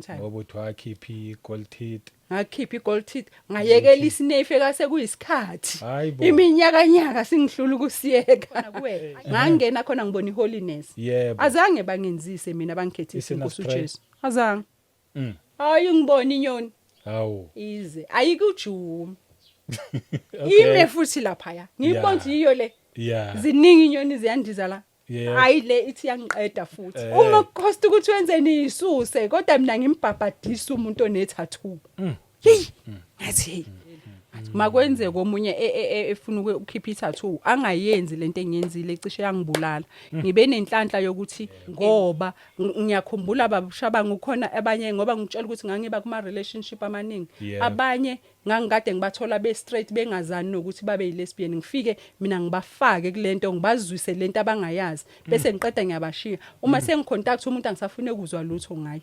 Time. Ngoba uthi wakhipha i-gold teeth. Ngakhipha i-gold teeth, ngayekela isinefu ekase kuyisikhathi. Hayi bo. Iminyaka nyaka singihlula ukusiyeka. Ngangena khona ngibona i-holiness. Yebo. Azange bangenzise mina bangikhethise I-sinus inkosi prayer. uJesu. Azange. Hayi ngibona inyoni Hawu. ize. Ayikujumi. Okay. Ime futhi laphaya. Ngiyibona Yeah. ukuthi yiyo le. Yeah. Ziningi inyoni ziyandiza la. Yebo. Hayi le ithi yangiqeda futhi. Eh. Uma cost ukuthi wenze niyisuse kodwa mina ngimbhabhadisa umuntu one tattoo. Hey. Ngathi hey. Ngathi, Makwenzeke omunye efuna ukukhipha i-tattoo angayenzi lento engiyenzile cishe yangibulala. Ngibe nenhlanhla yokuthi ngoba ngiyakhumbula babushabanga ukhona abanye ngoba ngitshela ukuthi ngangiba kuma relationship amaningi. Yebo. Abanye ngangikade ngibathola be straight bengazani nokuthi babe yi-lesbian, ngifike mina ngibafake kulento ngibazwise lento abangayazi bese ngiqeda ngiyabashiya. Uma sengicontact umuntu angisafune ukuzwa lutho ngaye.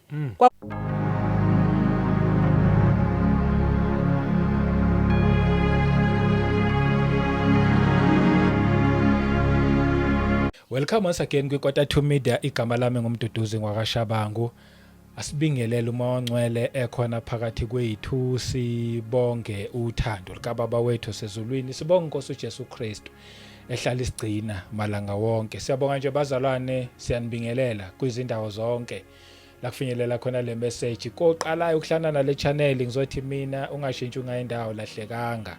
Welcome once again kwi Quarter 2 Media. Igama lami nguMduduzi ngwakaShabangu. Asibingelele uMoya oNgcwele ekhona phakathi kwethu, sibonge uthando likaBaba wethu sezulwini, sibonge inkosi uJesu Kristu ehlala isigcina malanga wonke. Siyabonga nje bazalwane, siyanibingelela kwizindawo zonke la kufinyelela khona le message. Koqalayo ukuhlangana nale channel, ngizothi mina ungashintshi ungayindawo lahlekanga.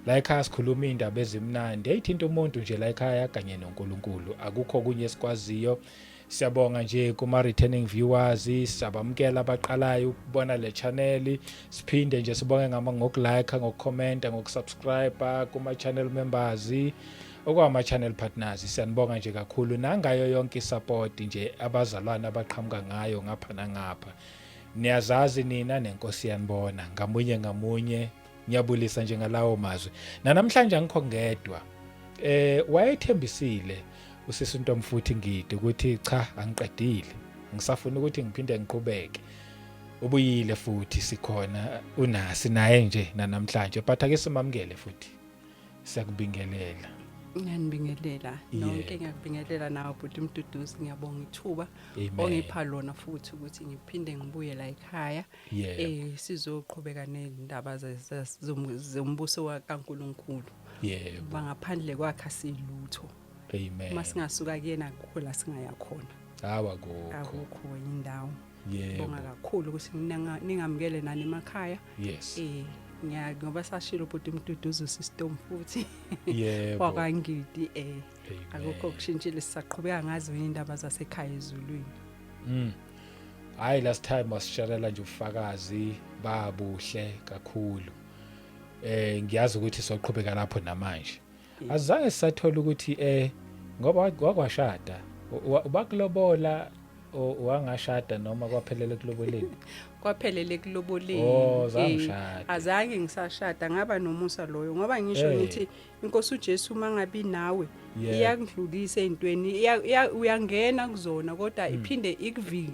La ekhaya sikhuluma indaba ezimnandi eyithinta umuntu nje la ekhaya kanye noNkulunkulu, akukho kunye esikwaziyo. Siyabonga nje kuma returning viewers, siyabamukela abaqalayo ukubona le channel. Siphinde nje sibonge ngama ngokulike, ngokucomment, ngokusubscribe kuma channel members okwama channel partners. Siyanibonga nje kakhulu nangayo yonke isupport nje abazalwane abaqhamuka ngayo ngapha nangapha. Niyazazi nina nenkosi yanibona ngamunye ngamunye. Ngiyabulisa nje ngalawo mazwi. Namhlanje angikho ngedwa. Wayethembisile usisi Ntomfuthi Ngidi ukuthi cha angiqedile, ngisafuna ukuthi ngiphinde ngiqhubeke. Ubuyile futhi, sikhona unasi naye nje namhlanje, but ake simamukele futhi. Siyakubingelela. Ngiyanibingelela nonke, ngiyakubingelela nawe bhuti Mduduzi, ngiyabonga ithuba Amen. ongipha lona futhi ukuthi ngiphinde ngibuye la ekhaya. Sizoqhubeka nezindaba zombuso kaNkuluNkulu. Bangaphandle kwakhe asilutho. Amen. Uma singasuka kuyena akukho la singaya khona. Hawa akukho. Akukho enye indawo. Bonga kakhulu ukuthi ningamukele nani emakhaya. Yes. Ngiya ngoba sashilo bhuti Mduduzi system futhi. Yebo. WakwaNgidi Amen. Akukho kushintshile, sisaqhubeka ngazo indaba zasekhaya ezulwini. Hayi last time wasisharela nje ufakazi babuhle kakhulu. Ngiyazi ukuthi soqhubeka lapho namanje. Azange sisathola ukuthi ngoba wakwashada, bakulobola wangashada noma kwaphelele kuloboleni? Kwaphelele kuloboleni. Oh, zange ushade. Azange ngisashada, ngaba nomusa loyo ngoba ngisho ngithi inkosi uJesu mangabi nawe iyakudlulisa ezintweni, uyangena kuzona kodwa iphinde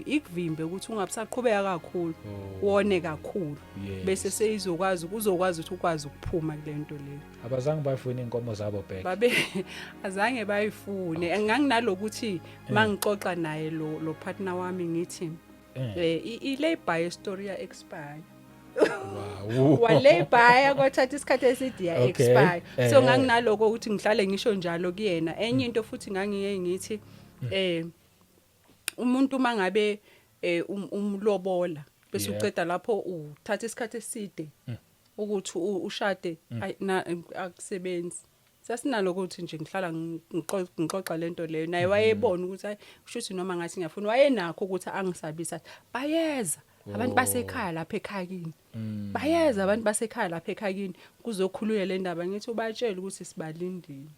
ikuvimbe ukuthi ungabusaqhubeka kakhulu, wone kakhulu. Bese seyizokwazi uzokwazi ukuthi ukwazi ukuphuma kule nto leyo. Abazange bayifune inkomo zabo back. Babe azange bayifune. Nganginalokuthi mangixoxa naye lo partner wami ngithi i-labor story ya expire. Wow. Wa labor kwathatha isikhathi eside ya expire. So nganginaloko ukuthi ngihlale ngisho njalo kuyena. Enye into futhi ngangiye ngithi umuntu mangabe umlobola bese uqeda lapho uthatha isikhathi eside ukuthi ushade akusebenzi. Sasinalo ukuthi nje ngihlala ngixoxa lento leyo naye wayebona ukuthi hayi kusho noma ngathi ngiyafuna, wayenakho ukuthi angisabisa bayeza abantu basekhaya lapha ekhaya kini. Bayeza abantu basekhaya lapha ekhaya kini kuzokhulunywa le ndaba, ngithi ubatshele ukuthi sibalindile.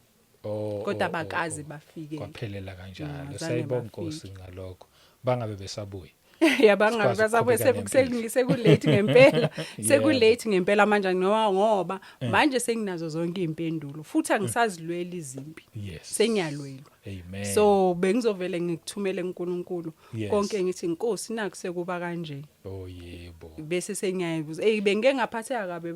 Kodwa bakaze bafike. Kwaphelela kanjalo. Sayibonga Nkosi ngalokho. Bangabe besabuya. Yabangabe basabuye sekulate ngempela. Sekulate ngempela manje ngoba manje senginazo zonke izimpendulo futhi angisazilweli izimpi. Sengiyalwelwa. Amen. So bengizovele ngikuthumele kuNkulunkulu konke ngithi Nkosi naku sekuba kanje. Oh yebo. Bese sengiyayibuza. Bengike ngaphatheka kabe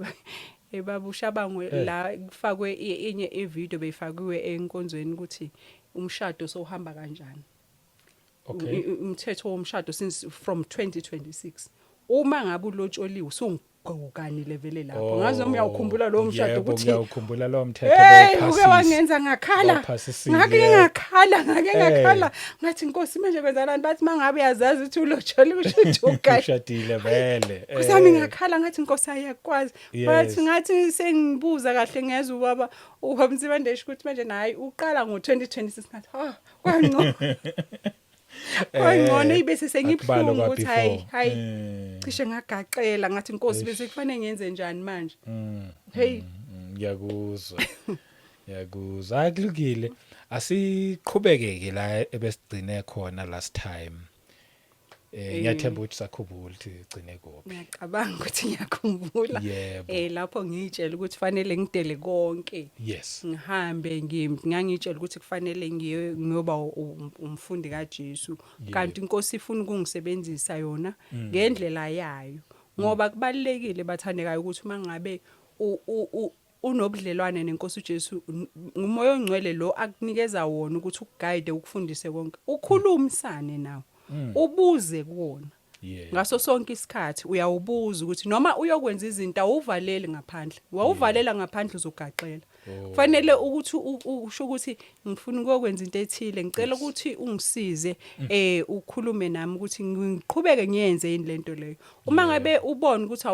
ebabushabango la kufakwe enye ivideo beyifakiwe enkonzweni ukuthi umshado sohamba kanjani. Okay. Umthetho womshado since from 2026. Uma ngabe ulotsholiwe usungigqokanile vele lapho. Ngazi noma uyawukhumbula lowo mshado Yebo, ukuthi ngiyawukhumbula lowo mthetho. Hey, uke bawuphasisa. wangenza ngakhala. Bawuphasisile, Ngake yebo. ngakhala, ngake Eh. ngakhala. Ngathi inkosi manje kwenzakalani bathi mangabe uyazazi ukuthi ulotsholiwe usho ukuthi ugane. Ushadile vele. Kusami Eh. ngakhala ngathi inkosi ayakwazi. Yes. Bathi ngathi sengibuza kahle ngezwe ubaba uHomsibande esho ukuthi manje nayi uqala ngo2026 ngathi ah kwangcono. Kwangcono Eh, ibese akubalwa sengibuhlungu ukuthi hayi kwa-before. hayi Eh. cishe ngagaxela ngathi inkosi bese Eish. kufanele ngenze njani manje. Mm. Hey. Ngiyakuzwa. Ngiyakuzwa. Hayi kulungile. Asiqhubeke ke la ebesigcine khona last time. Eh ngiyathemba ukuthi sakhumbula ukuthi sigcine kuphi. Ngiyacabanga ukuthi ngiyakhumbula. Yebo. Lapho ngiyitshela ukuthi fanele ngidele konke. Yes. Ngihambe ngangitshela ukuthi kufanele ngiye ngiyoba umfundi kaJesu kanti inkosi ifuna ukungisebenzisa yona ngendlela yayo ngoba kubalekile bathandekayo ukuthi uma ngabe unobudlelwane nenkosi uJesu ngumoya ongcwele lo akunikeza wona ukuthi ukuguide ukufundise konke ukhulumisane nawo ubuze kuwona ngaso sonke isikhathi uyawubuza ukuthi noma uyokwenza izinto awuvaleli ngaphandle wawuvalela ngaphandle uzogaxela Oh. kufanele ukuthi usho ukuthi ngifuna ukuyokwenza into ethile ngicela ukuthi ungisize ukhulume nami ukuthi ngiqhubeke ngiyenze yini lento leyo uma ngabe ubona ukuthi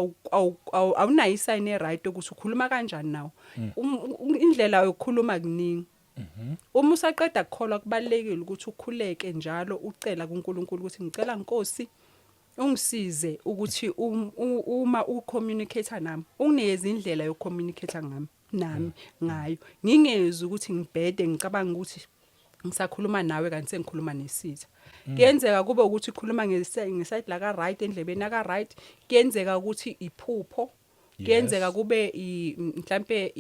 awunayo isign e-right ukuthi ukhuluma kanjani nawo indlela yokukhuluma kuningi uma usaqeda kukholwa kubalekile ukuthi ukhuleke njalo ucela kuNkulunkulu ukuthi ngicela Nkosi ungisize ukuthi uma ucommunicate nami unginikeze indlela yokucommunicate ngami nami ngayo ngingezwi ukuthi ngibhede ngicabanga ukuthi ngisakhuluma nawe kanti sengikhuluma nesitha kuyenzeka kube ukuthi ukhuluma ngeside la ka right endlebeni aka right kuyenzeka ukuthi iphupho kuyenzeka kube mhlambe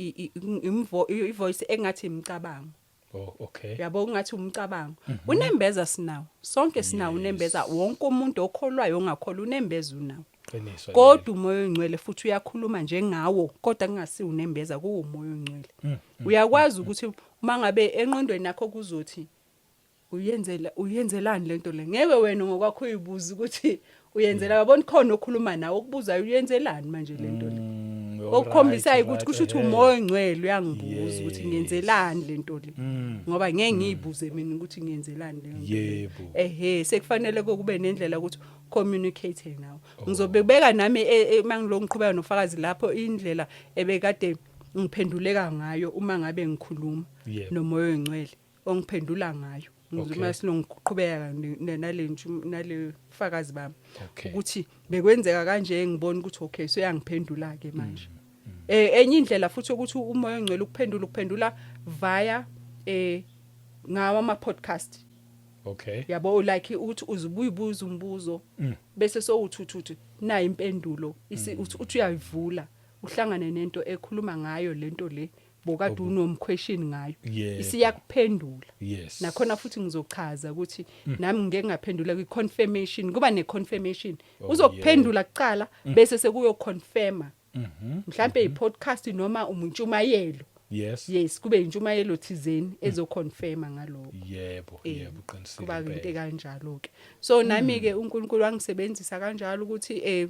ivoice engathi imicabango Oh okay. Yabo ungathi umcabango unembeza sinawo sonke sinawo unembeza wonke umuntu okholwayo ongakholwa unembeza unawo Qiniso. Kodwa umoya ongcwele futhi uyakhuluma njengawo kodwa kungasi unembeza kuwumoya ongcwele uyakwazi ukuthi uma ngabe enqondweni yakho kuzothi uyenzela uyenzelani lento le ngeke wena ngokwakho uyibuza ukuthi uyenzela yabona khona okhuluma nawe okubuzayo uyenzelani manje lento le okukhombisayo ukuthi kusho ukuthi umoya ongcwele uyangibuza ukuthi ngenzelani lento le ngoba ngeke ngiyibuze mina ukuthi ngenzelani leyo nto le. Yebo. Ehe sekufanele kube nendlela ukuthi communicate nawe ngizobe kubeka nami mangilo ngiqhubeka nofakazi lapho indlela ebekade ngiphenduleka ngayo uma ngabe ngikhuluma nomoya ongcwele ongiphendula ngayo ngizuma silongiqhubeka nale nale fakazi bami ukuthi bekwenzeka kanje ngibona ukuthi okay so yangiphendula ke manje enye indlela futhi ukuthi umoya ongcwele ukuphendula ukuphendula via ngawo ama podcast Okay. Yabo like ukuthi uzubuyibuza umbuzo bese sowuthuthuthi nayi impendulo uthi uyayivula uhlangane nento ekhuluma ngayo lento le bokade unomquestion ngayo Yebo. isiyakuphendula Yes. Nakhona futhi ngizochaza ukuthi nami ngeke ngaphendula kwi confirmation kuba ne confirmation Oh, uzokuphendula kuqala bese sekuyo confirma mhlambe i podcast noma umuntshumayelo Yes. Yes kube intshumayelo thizeni ezoconfirma ngalokho Yebo, Eh, yebo uqinisile. Kuba into impela. kanjalo ke so nami ke uNkulunkulu wangisebenzisa kanjalo ukuthi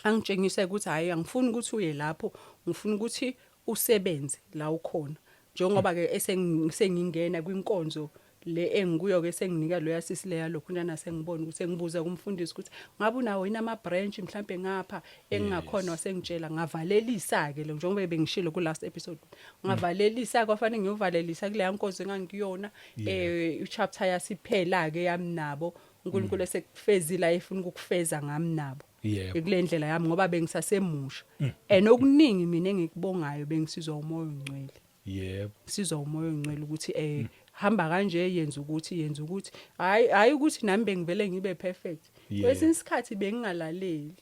angitshengise ukuthi hayi angifuni ukuthi uye lapho ngifuna ukuthi usebenze la ukhona njengoba ke esengingena kwinkonzo le engikuyo ke senginika loya sisi leya lokhu njana sengibona ukuthi sengibuza kumfundisi ukuthi ngabe unawo yini ama branch mhlambe ngapha engingakhona wasengitshela ngavalelisa ke lo njengoba bengishilo ku last episode ngavalelisa kwafanele ngiyovalelisa kuleya nkonzo engangikuyona uchapter yasiphela ke yami nabo uNkulunkulu esekufezile ayefuna ukukufeza ngami nabo Yebo. kule ndlela yami ngoba bengisasemusha and okuningi mina engikubongayo bengisizwa umoya ongcwele Yebo. Sizwa umoya ongcwele ukuthi hamba kanje yenza ukuthi yenza ukuthi hayi hayi ukuthi nami bengivele ngibe perfect Yebo. kwesinye isikhathi bengingalaleli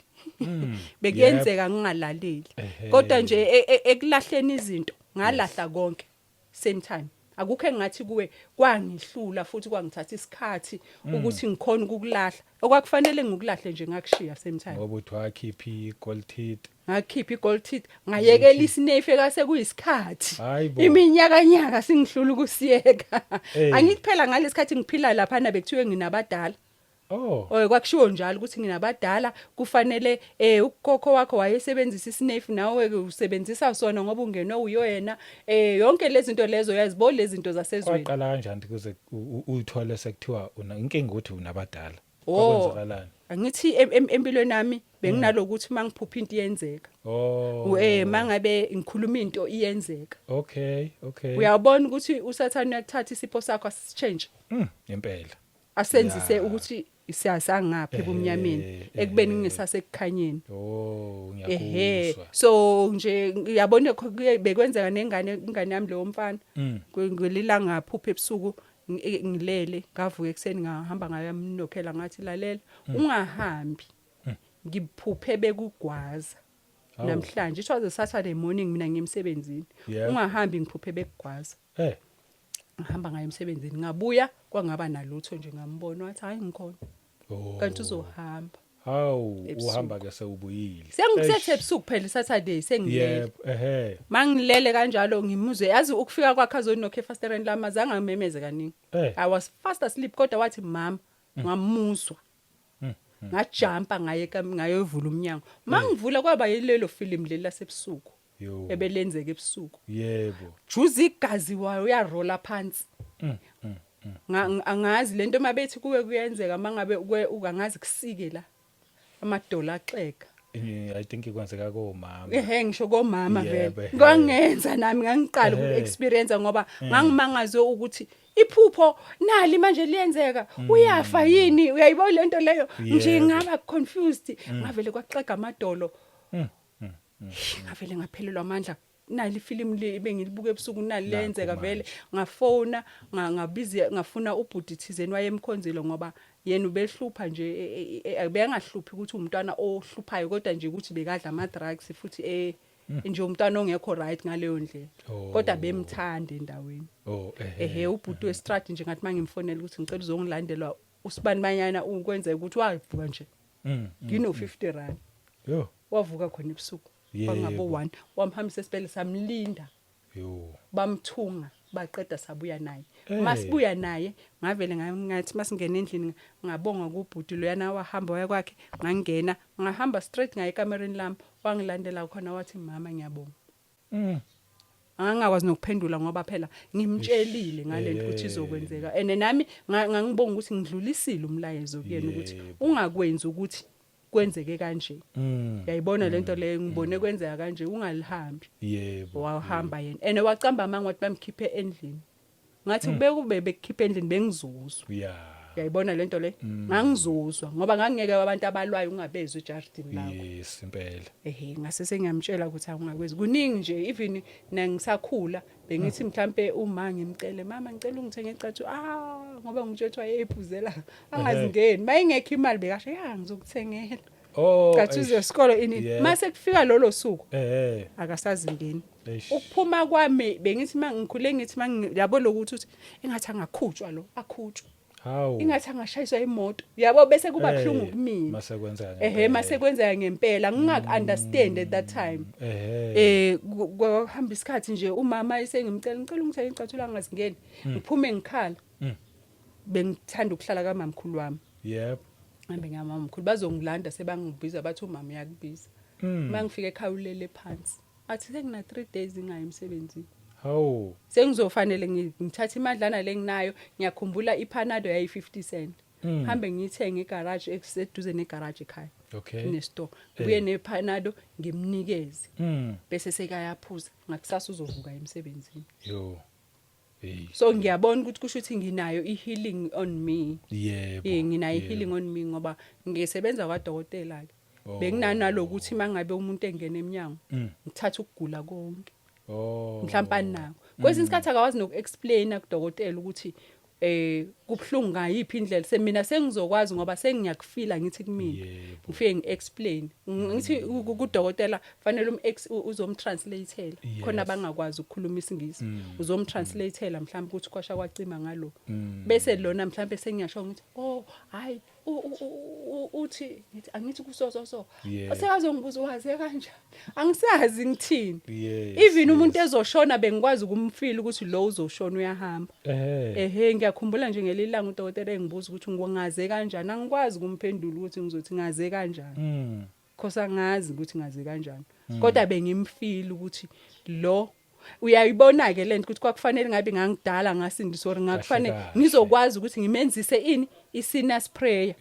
bekuyenzeka ngingalaleli Ehhe. kodwa nje ekulahleni izinto ngalahla konke same time akukho engathi kuwe kwangihlula futhi kwangithatha isikhathi ukuthi ngikhona ukukulahla okwakufanele ngikulahle nje ngakushiya same time Ngoba uthi wakhipha i-gold teeth. Ngakhipha i-gold teeth ngayekela isinefe kase kuyisikhathi Hayi bo. iminyaka nyaka singihlula ukusiyeka Hey. angithi phela ngalesikhathi ngiphila lapha na bekuthiwe nginabadala Oh. Oh, kwakushiwo njalo ukuthi nginabadala, kufanele ukhokho wakho wayesebenzisa isnuff, nawe ke usebenzisa sona ngoba ungenwe uyoyena. Yonke lezi zinto lezo, uyazibona lezi zinto zasezweni. Kwaqala kanjani kuze uyithole sekuthiwa una inkinga ukuthi unabadala? Oh. Kwakwenzakalani? Angithi empilweni yami benginalokuthi mangiphupha into iyenzeka. Oh. Mangabe ngikhuluma into iyenzeka. Okay. Uyabona ukuthi uSathane uyakuthatha isipho sakho asichange. Impela. Asenzise ukuthi siyasangaphi ebumnyameni ekubeni ngingesasekukhanyeni. Oh, ngiyakuzwa. So nje uyabona bekwenzeka nengane, ingane yami leyo mfana. Ngelilanga ngaphupha ebusuku ngilele, ngavuka ekseni ngahamba ngayamnokhela, ngathi, "Lalela, ungahambi. Ngiphuphe bekugwaza namhlanje." It was a Saturday morning, mina ngiyemsebenzini. "Ungahambi, ngiphuphe bekugwaza." Ngihamba ngaye emsebenzini, ngabuya kwangaba nalutho nje, ngambona, wathi, "Hayi, ngikhona." Kanti uzohamba. Hawu. Ebusuku. Uhamba ke sewubuyile. Sengisethe ebusuku phela, Saturday, sengilele. Yebo, ehe. Mangilele kanjalo, ngimuzwe, yazi, ukufika kwakhe azonokha efasitereni lami, azange angimemeze kaningi. I was fast asleep, kodwa wathi, "Mama," ngamuzwa. Ngajumpa ngaye ngayovula umnyango. Mangivula kwaba yilelo film leli lasebusuku Yo. ebelenzeka ebusuku. Juza igazi wayo, uyarola phansi. Angazi lento mabethi kuwe kuyenzeka mangabe angazi kusike la amadola axega. I think kwenzeka komama. Ehe, ngisho komama vele. Kwangenza nami ngangiqala uku-experience ngoba ngangimangazwe ukuthi iphupho nali manje liyenzeka, uyafa yini, uyayibona lento leyo nje. Ngaba confused, ngavele kwaxega amadolo. Ngavele ngaphelelwa amandla. Nali ifilimu le bengilibuka ebusuku, nali Nakho lenzeka vele. Manje. Ngafona, ngabiza, ngafuna ubhuti thizeni wayemkhonzile, ngoba yena ubehlupha nje, bengahluphi ukuthi umntwana ohluphayo, kodwa nje ukuthi bekadla ama drugs futhi nje umntwana ongekho right ngaleyo ndlela. Kodwa bemthanda endaweni. Oh, ehe. Ehe, ubhuti westrad nje, ngathi mangimfonela ukuthi ngicela uzongilandelwa usibani banyana, ukwenzeka ukuthi wavuka nje ngino 50 rand. Yo. Wavuka khona ebusuku. Kwangabo 1, wamhambisa esibhedlela, samlinda. Bamthunga, baqeda, sabuya naye. Masibuya naye ngavele ngathi masingena endlini ngabonga kubhuti loyana, wahamba waya kwakhe, ngangena, ngahamba straight ngaye ekamereni lami, wangilandela khona, wathi, "Mama, ngiyabonga." Angangakwazi nokuphendula ngoba phela ngimtshelile ngalento ukuthi izokwenzeka, and nami ngangibonga ukuthi ngidlulisile umlayezo kuyena ukuthi ungakwenzi ukuthi kwenzeke kanje. Uyayibona lento leyo, ngibone kwenzeka kanje, ungalihambi. Wahamba yena and wacamba amanga, wathi bamkhiphe endlini. Ngathi kube bekukhiphe endlini bengizuzwa. Uyayibona lento le, ngangizuzwa ngoba ngangeke abantu abalwayo ungabezwa ejardini lakho. Yes, impela. Ehe, ngase sengiyamtshela ukuthi awungakwenzi. Kuningi nje, even nangisakhula bengithi mhlambe uma ngimcele, "Mama, ngicela ungithenge icathu," ah, ngoba ngitshethwa yeyiphuzela angazingeni, mayingekho imali bekasho, "Ya, ngizokuthengela cathu zesikolo ini." Mase kufika lolo suku akasazingeni. Ukuphuma kwami bengithi mangikhule, ngithi yabo lokuthi uthi engathi angakhutshwa lo, akhutshwa. Ingathi angashayiswa imoto, yabo, bese kuba buhlungu kumina. Mase kwenzeka Ehe. ngempela. Mase kwenzeka ngempela ngingaku understand at that time. Kwahamba isikhathi nje, umama esengimcela, "Ngicela ungithenge icathulo," angazingeni, ngiphume ngikhala. Bengithanda ukuhlala kamamkhulu wami. Ngihambe ngamamkhulu, bazongilanda, sebangibiza, bathi, "Umama uyakubiza." Mangifika ekhaya ulele phansi, athi, "Sengina 3 days ngingayi emsebenzini." Sengizofanele ngithathe imadlana lenginayo. Ngiyakhumbula iPanado yayi 50 cent. Hambe ngiyithenge egarage, eseduze negarage ekhaya. Nestore. Ngibuye nePanado ngimnikeze. Bese sekayaphuza, ngakusasa uzovuka emsebenzini. Yo. Hey. So ngiyabona ukuthi kusho ukuthi nginayo i-healing on me. Nginayo i-healing on me ngoba ngisebenza kwadokotela ke. Benginanalokuthi mangabe umuntu engena eminyango ngithatha ukugula konke. Mhlawumbe anako. Kwesinye isikhathi akawazi nokuexplaina kudokotela ukuthi kubhlungu ngayiphi indlela, semina sengizokwazi ngoba sengiyakufila, ngithi kumina ngifike ngiexplain, ngithi kudokotela fanele uzomtranslateela khona bangakwazi ukukhuluma isiNgisi, uzomtranslateela mhlawumbe ukuthi kwasha kwacima ngalo, bese lona mhlawumbe sengiyasho ngithi, "Oh, hayi." Uthi ngithi angithi kuso so so. Yeah. Sekazongibuza waze kanjani, angisazi ngithini. Even umuntu ezoshona bengikwazi ukumfeel ukuthi lo uzoshona, uyahamba. Ehe, ngiyakhumbula nje ngelilanga udokotela engibuza ukuthi ngiwangaze kanjani, angikwazi ukumphendula ukuthi ngizothi ngaze kanjani. Cause angazi ukuthi ngaze kanjani, kodwa bengimfeel ukuthi lo uyayibona ke lento ukuthi kwakufanele ngabe ngangidala ngasindiswa or ngakufanele Kahle. ngizokwazi ukuthi ngimenzise ini, i-sinner's prayer,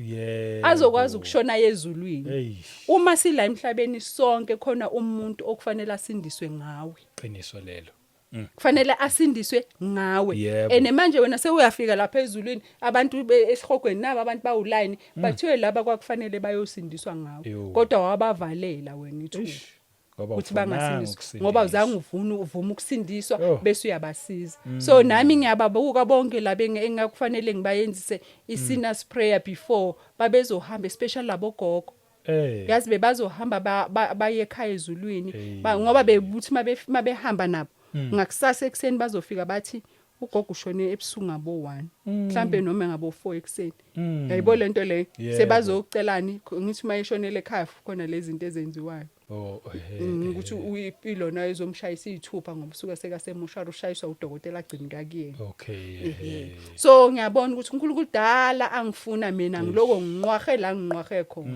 azokwazi ukushona ezulwini. Hey. Uma sila emhlabeni sonke, khona umuntu okufanele asindiswe ngawe. Qiniso lelo. Kufanele asindiswe ngawe. And manje wena sewuyafika lapha ezulwini, abantu esihogweni nabo abantu bawuline, bathiwe laba kwakufanele bayosindiswa ngawe, Yo. kodwa wabavalela wena ithuba Eish. Ngoba ukuthi ufunanga bangasindiswa ukusindiswa. ngoba uzange uvune uvume ukusindiswa. Bese uyabasiza. So nami ngiyababuka bonke laba engakufanele ngibayenzise i-sinner's prayer before babezohamba, especially labo gogo. Yazi bebazohamba baye ekhaya ezulwini. Hey. Ngoba bebuthi mabehamba nabo ngakusasa ekuseni bazofika bathi ugogo ushone ebusuku ngabo 1 mhlambe noma ngabo 4 ekuseni. Yayibo lento leyo. Sebazocelani ngithi mayeshonele ekhaya khona lezi zinto ezenziwayo. Oh, ehe. Ukuthi uyipilo nayo izomshayisa izithupha ngoba usuka sekasemushara, ushayiswa udokotela agcini kakuyena. Okay. So ngiyabona ukuthi uNkulunkulu dala angifuna mina, ngiloko nginqwahe la nginqwahe khona.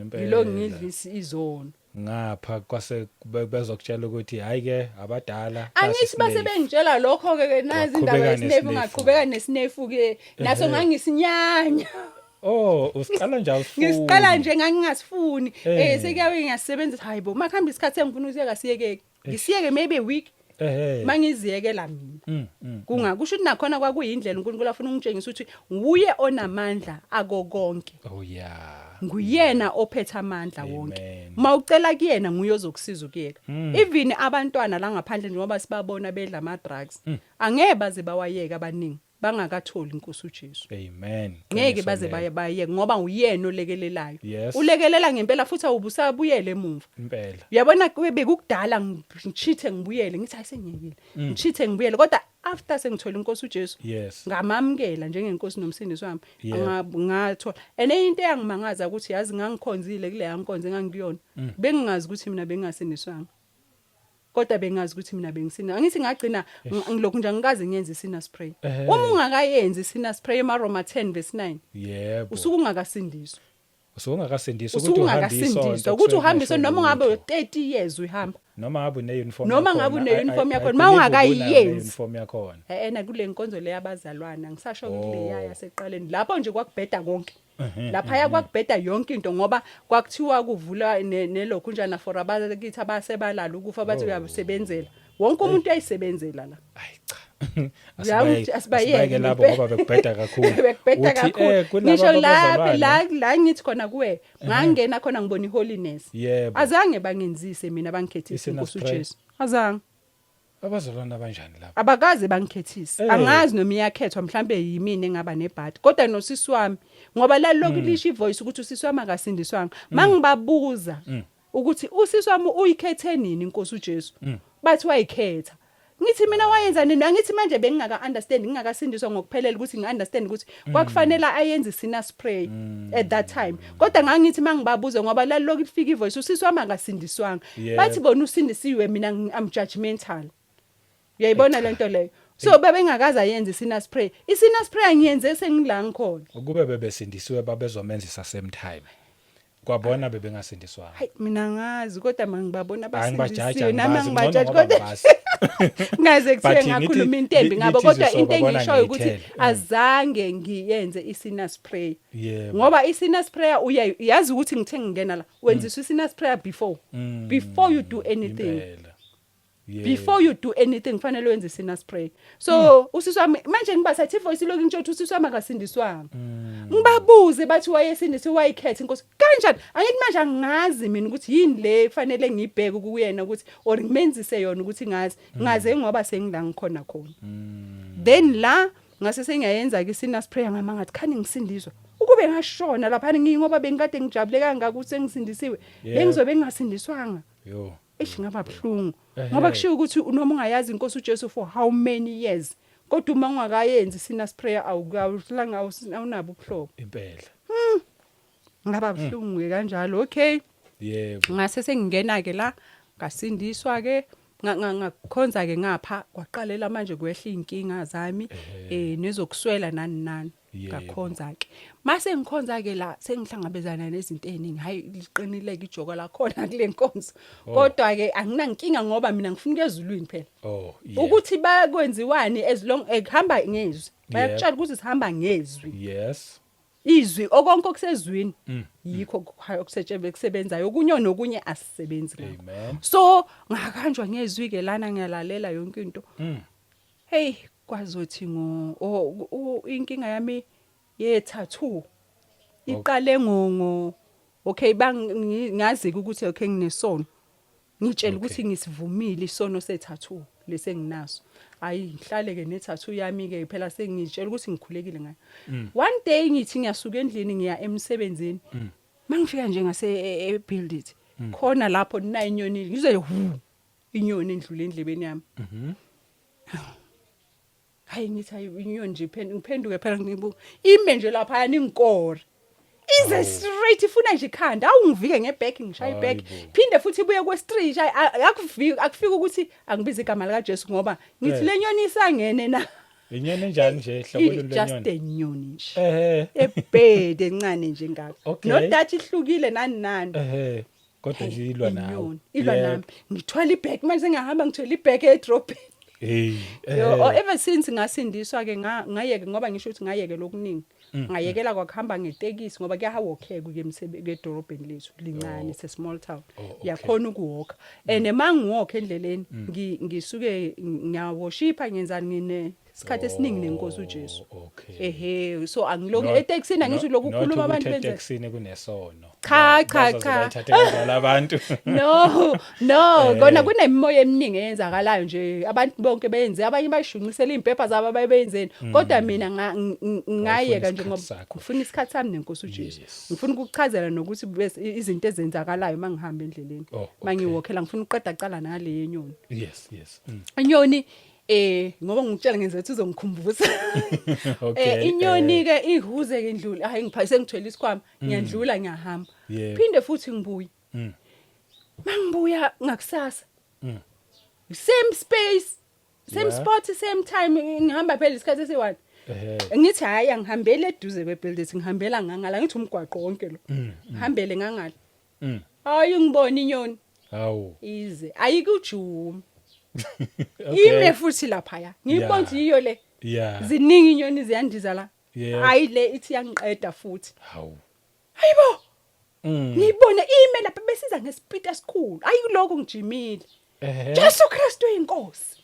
Impela. Ngilo ngidlisa izono. Ngapha kwase bezokutshela ukuthi hayi ke abadala. Angithi base bengitshela lokho ke nazi indaba Waqhubeka yesinefu. nesinefu. Ngaqhubeka nesinefu ke naso, ngangisinyanya. Oh, usiqala nje awusifuni. Ngisiqala nje, ngangingasifuni. Sekuyabe ngiyasebenzisa, hayibo, makuhamba isikhathi engifuna ukuyeka siyeke, ngisiyeke maybe a week. Mangiziyekela mina, kunga kusho ukuthi nakhona kwakuyindlela uNkulunkulu afuna ungitshengisa ukuthi nguye onamandla ako konke. Oh yeah. Nguyena ophethe amandla wonke. Amen. Mawucela kuyena, nguye ozokusiza ukuyeka. Even abantwana la ngaphandle, njengoba sibabona bedla ama drugs, angeke baze bawayeka abaningi bangakatholi inkosi uJesu. Amen. Ngeke Qiniso baze lelo. baye bayeke ngoba uyena olekelelayo. Ulekelela ngempela futhi awubusabuyele emuva. Impela. Uyabona bekukudala ngichithe ngibuyele, ngithi hayi sengiyekile, ngichithe ngibuyele, kodwa after sengithola inkosi uJesu, ngamamukela njengenkosi nomsindisi wami, ngathola. And enye into eyangimangaza ukuthi yazi ngangikhonzile kule yankonzo engangikuyona, bengingazi ukuthi mina bengingasindiswanga, kodwa bengazi ukuthi mina bengisina. Angithi ngagcina ngilokhu nje angikaze ngiyenze i-sinner's prayer. Uma ungakayenzi i-sinner's prayer, emaRoma 10 verse 9, usuke ungakasindiswa. Usuke ungakasindiswa. Usuke Ukuthi uhambe isonto. ungakasindiswa ukuthi uhambe isonto, noma ungabe lutho. 30 years uyihamba. Noma ngabe une-uniform Noma yakhona, ngabe une-uniform I yakhona, believe ma ungakayenzi. une-uniform yakhona. Ena kule nkonzo le yabazalwana ngisasho kuleya yaseqaleni lapho nje kwakubheda konke. Laphaya kwakubheda yonke into ngoba kwakuthiwa kuvula nelokhu njana for abakithi abasebalala ukufa, bathi uyabusebenzela, wonke umuntu uyayisebenzela la. Ayi cha. Uyazi, asibayeke Asibayeke lapho ngempela. ngoba bekubheda kakhulu. Bekubheda Uthi, kakhulu. Kulaba Ngisho la abazalwane. la ngithi khona kuwe, ngangena khona ngibona iholiness. Azange bangenzise mina, bangikhethise I-sinner's inkosi prayer. uJesu, azange. Abazalwane abanjani lapho? Abakaze bangikhethise. Angazi noma iyakhethwa, mhlambe yimina engaba nebhadi, kodwa nosisi wami, ngoba lalokhu lisho ivoice ukuthi usisi wami akasindiswanga. Mangibabuza ukuthi usisi wami uyikhethe nini inkosi uJesu, bathi wayikhetha. Ngithi mina wayenza nini? Angithi manje bengingaka understand, ngingakasindiswa ngokuphelele ukuthi ngi-understand ukuthi kwakufanele ayenze sinner's prayer at that time, kodwa ngangithi mangibabuza, ngoba lalokhu lifika ivoice usisi wami akasindiswanga, bathi bona usindisiwe. Mina I'm judgmental, uyayibona lento leyo? So bebengakaze ayenze i-sinner's prayer. I-sinner's prayer ngiyenze sengila ngikhona. Ukube bebesindisiwe babezomenzisa same time. Kwabona bebengasindiswanga. Hayi, mina ngazi, kodwa mangibabona Hayi, ngibajaja, basindisiwe nami angibazi, ngcono angibajaji ngoba kodwa ngibazi. ngaze kuthiwe But ngakhuluma into embi ngabo, lithi kodwa izwi into sobabona engishoyo ukuthi ngey'thelo. Azange ngiyenze i-sinner's prayer. Ngoba i-sinner's prayer uyazi ukuthi ngithe ngingena la wenziswa i-sinner's prayer before you do anything. Impela. Before you do anything kufanele wenze i-sinner's prayer. So usisi wami manje ngibasathi ivoice lokhu ngitsho ukuthi usisi wami akasindiswanga. Ngibabuze bathi wayesindisiwe, wayikhetha inkosi kanjani? Angithi manje angazi mina ukuthi yini le kufanele ngibheke kuyena ukuthi or ngimenzise yona ukuthi ngazi ngaze ngoba sengila ngikhona khona. Then la ngase sengiyayenza ke i-sinner's prayer, ngama ngathi khani ngisindiswa ukube ngashona lapha ngingoba bengikade ngijabule kangaka ukuthi sengisindisiwe, bengizobe ngingasindiswanga. Yo. Eish, ngaba buhlungu ngoba kushiwo ukuthi noma ungayazi inkosi uJesu for how many years, kodwa uma ungakayenzi sinner's prayer awuhlanga, awunabo ubuhlobo. Impela. Ngaba buhlungu ke kanjalo. Okay. Yebo. Ngase sengingena ke la, ngasindiswa ke, ngakhonza ke ngapha, kwaqalela manje kwehla inkinga zami nezokuswela nani nani. Ngakhonza ke, mase ngikhonza ke la, sengihlangabezana nezinto eziningi. Hayi, liqinileke ijoko lakhona kule nkonzo. Kodwa ke anginankinga ngoba mina ngifuna ukuya ezulwini phela. Ukuthi bayakwenziwani, as long ekuhamba ngezwi, bayakutshela ukuthi sihamba ngezwi. Izwi, okonke okusezwini yikho okusetshebe kusebenzayo, okunye nokunye asisebenzi ngakho. Amen. So ngakanjwa ngezwi ke lana, ngiyalalela yonke into. Hey, kwazothi ngo inkinga yami ye tattoo iqale ngo okay, bangazi ukuthi okay, nginesono, ngitshela ukuthi ngisivumile isono se tattoo lesenginaso. Hayi, ngihlale ke ne tattoo yami ke phela, sengitshela ukuthi ngikhulekile ngayo. One day ngithi ngiyasuka endlini ngiya emsebenzini, mangifika nje ngase e-Build It khona lapho, nina inyoni, ngizwe hu inyoni endlule endlebeni yami. Hayi, ngithi hayi, inyoni nje, ngiphenduke phela, ngibuka ime nje lapha ningikore, ize straight ifuna nje ikhanda. Awu, ngivike ngeback, ngishaya iback. Hayibo. Phinde futhi ibuye kwe-street. Akufika akufika ukuthi angibize igama lika Jesu ngoba ngithi le nyoni isangene na. Inyoni enjani nje, hlobo luni Just lenyoni? enyoni nje ebhede encane nje ngakho. Not that ihlukile nani nani. Ehe, kodwa nje ilwa nawe. Inyoni ilwa nami, ngithwala ibag manje, sengiyahamba ngithwala ibag edrobheni. Hey. Yo, oh, ever since ngasindiswa ke ngayeke, ngoba ngisho ukuthi ngayekela okuningi. Ngayekela kwakuhamba ngetekisi ngoba kuyawalkeka ke edolobheni lethu lincane, it's a small town. Yakhona ukuwalka. And mangiwalk endleleni, ngisuke ngiyaworshipha, ngenzani, ngine isikhathi esiningi nenkosi uJesu. Ehe, so angilokhu etekisini, angisho lokhu kukhuluma abantu benze. Etekisini kunesono. Cha, cha, cha. Bayithathe kanjalo abantu. No, kona kunemimoya eminingi eyenzakalayo nje, abantu bonke benze, abanye bayishunqisela impepha zabo, abayibenzeni, kodwa mina ngayeka nje ngoba isikhathi sakho. Ngifuna isikhathi sami nenkosi uJesu. Ngifuna ukukuchazela nokuthi bese izinto ezenzakalayo mangihamba endleleni, mangiwalkela, ngifuna ukuqeda cala nale yenyoni. Yes. Inyoni, ngoba ngikutshela ngenza ukuthi uzongikhumbuza. Inyoni ke ihuze ke indlula, hayi, ngiphayise ngithwele isikhwama, ngiyandlula, ngiyahamba. Phinde futhi ngibuye. Mangibuya ngakusasa, same space, same spot, same time, ngihamba phela isikhathi esi-1. Ngithi hayi, angihambele eduze kwebuilding, ngihambela ngangala, ngithi umgwaqo wonke lo, ngihambele ngangala. Hayi, ngibona inyoni. Hawu. Ize ayikujumi, ime futhi lapha, ngiyibona ukuthi yiyo le. Ziningi inyoni ziyandiza la. Hayi, le ithi yangiqeda futhi. Hawu. Hayibo, ngiyibone ime lapha, besiza ngespeed esikhulu, ayiloko ngijimile. Jesu Kristu inkosi.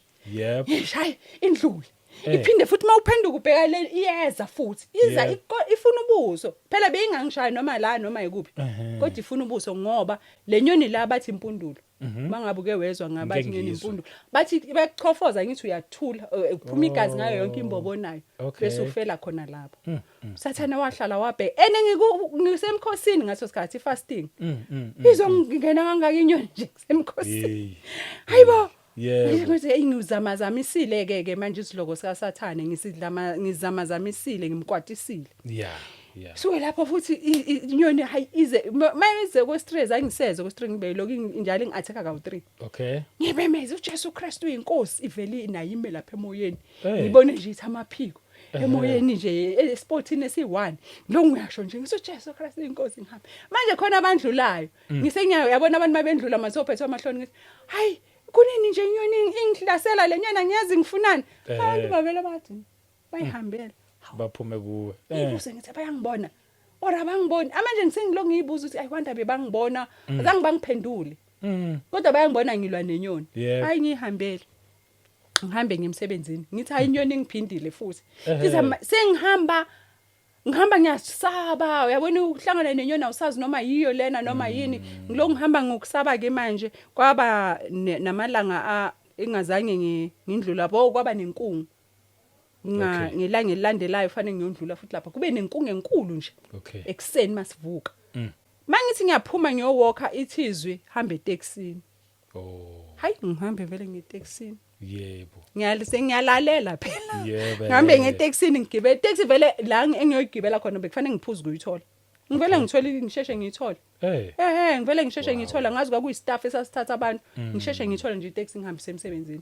Ngishaye indlule. Iphinde futhi, mawuphenduka ubheka le, iyeza futhi, iza ifuna ubuso phela, beyingangishaya noma la noma ikuphi, kodwa ifuna ubuso ngoba le nyoni la bathi impundulo. Mangabe uke wezwa ngabathi Ngike inyoni ngizwe. impundulo, bathi bayakuchofoza, ngithi uyathula, kuphuma igazi ngayo yonke imbobo onayo, bese ufela khona lapho. Sathana wahlala wabhe ene ngisemkhosini ngaso sikhathi, fasting. Izongena kangaka inyoni nje kusemkhosini? Hey. Hayibo. Yebo. Ngithi hey, ngizamazamisile ke ke manje isiloko sika Sathane, ngisidlama, ngizamazamisile, ngimkwatisile. Suke lapho futhi inyoni, hayi, ize mayize ko stress, angiseze ko stress, ngibe lokhu njalo ngi-attack kawu 3. Ngibemeze uJesu Kristu uyinkosi, iveli nayo ime lapha emoyeni. Ngibone nje ithi amaphiko emoyeni nje, espotini esi1 lo, ngiyasho nje ngithi uJesu Kristu uyinkosi, ngihamba manje khona abandlulayo, ngisenyayo, yabona abantu mabendlula masophethe amahloni, ngithi hayi, kunini nje inyoni ingihlasela le nyana, ngiyazi ngifunani. Abantu bavele bathi bayihambela. Baphume kuwe. Ngibuze ngithi bayangibona or abangiboni? Amanje ngisengilokhu ngiyibuza ukuthi I wonder bebangibona, azange bangiphendule, kodwa bayangibona ngilwa nenyoni. Hayi, ngihambele, ngihambe ngimsebenzini, ngithi hayi, inyoni ngiphindile futhi. Sengihamba ngihamba ngiyasaba, uyabona ukuhlangana nenyoni, awusazi noma yiyo lena noma yini. Ngilokhu ngihamba ngokusaba ke manje, kwaba namalanga engazange ngindlula lapho, kwaba nenkungu. Ngelanga elilandelayo fanele ngiyondlula futhi lapha, kube nenkungu enkulu nje ekuseni masivuka. Mangithi ngiyaphuma ngiyowalka, ithizwi hamba etekisini. Hayi, ngihambe vele ngetekisini. Ngiyalise, ngiyalalela phela. Ngihambe ngetekisini, ngigibele itaxi vele la engiyoyigibela khona, bekufanele ngiphuze ukuyithola. Ngivele ngithole, ngisheshe ngiyithole. Ehe, ngivele ngisheshe ngiyithola, ngazi kwakuyistaff esasithatha abantu. Ngisheshe ngiyithole nje itaxi, ngihambise emsebenzini.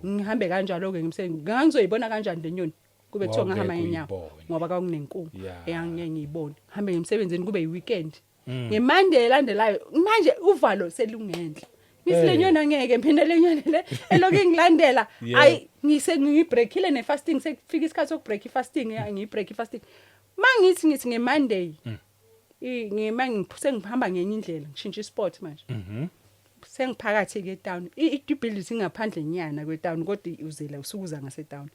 Ngihambe kanjalo ke ngimsebenzi. Ngangizoyibona kanjani le nyoni kube kuthiwa ngahamba Wawungeke ngenyawo? uyibone. Ngoba kwakunenkungu eyangeke ngiyibone. Ngihambe ngemsebenzini, kube yi-weekend. NgeMonday elandelayo manje uvalo selungenhla, ngithi le nyoni angeke mina, le nyoni le elokhu ingilandela. Ayi, ngise ngiyibreakile ne-fasting, sekufika isikhathi sokubreak i-fasting, ngiyibreak i-fasting. Mangithi ngeMonday, sengihamba ngenye indlela, ngishintsha ispot manje. Sengiphakathi ke town, i-building ingaphandle nyana kwetown, kodwa uzela usukuza ngase town.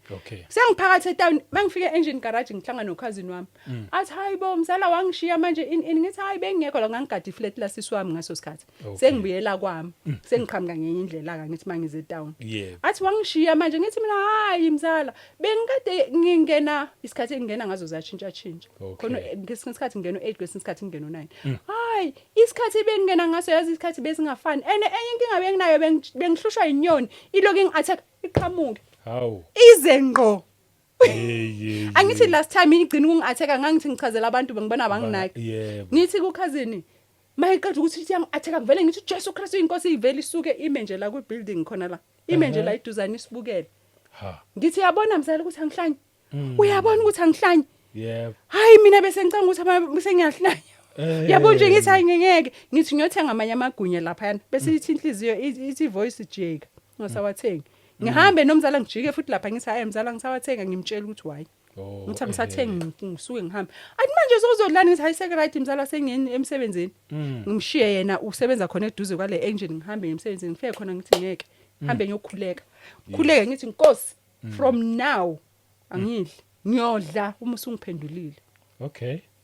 Sengiphakathi etown, mangifika e-Engen garage, ngihlangana nokhazini wami. Athi, "Hayi bo mzala, wangishiya manje in in." Ngithi, "Hayi, bengingekho la, ngangigada iflat lasisi wami ngaso sikhathi." Sengibuyela kwami, sengiqhamuka ngenye indlela ka, ngithi mangize etown. Athi, "Wangishiya manje." Ngithi mina, "Hayi mzala, bengikade ngingena, isikhathi engingena ngazo zatshintsha tshintsha." Khona ngesinye isikhathi ngingena u8, kwesinye isikhathi ngingena u9. Hayi, isikhathi bengingena ngaso, yazi isikhathi besingafani. And enye inkinga benginayo, bengihlushwa inyoni, iloku ingi-attack, iqhamuke. Hawu. Ize ngqo. Hey hey. Angithi last time igcina ukungi-attack, ngangithi ngichazela abantu, bengibona banginaki. Ngithi kukhazini, mayiqeda ukuthi ithi yangi-attack, ngivele ngithi, "Jesu Kristu inkosi," ivele isuke ime nje la kwi-building khona la. Ime nje la iduzane, isibukele. Ngithi, "Yabona mzala ukuthi angihlanyi? Uyabona ukuthi angihlanyi?" Hayi, mina bese ngicanga ukuthi bese ngiyahlanya. Yabo nje, ngithi hayi, ngeke, ngithi ngiyothenga amanye amagunya laphayana, bese ithi inhliziyo, ithi voice, "Jika, ngisawathengi." Ngihambe nomzala, ngijike futhi lapha, ngithi, "Hayi mzala, ngisawathenga." Ngimtshela ukuthi why. Ngithi angisathengi, ngisuke ngihambe. Athi, "Manje sozodlana?" Ngithi, "Hayi, seke right mzala, sengiyeni emsebenzini." Ngimshiye yena, usebenza khona eduze kwale Engen. Ngihambe emsebenzini, ngifike khona ngithi ngeke, ngihambe ngiyokhuleka. Khuleke ngithi, "Nkosi, from now angidli, ngiyodla uma usungiphendulile."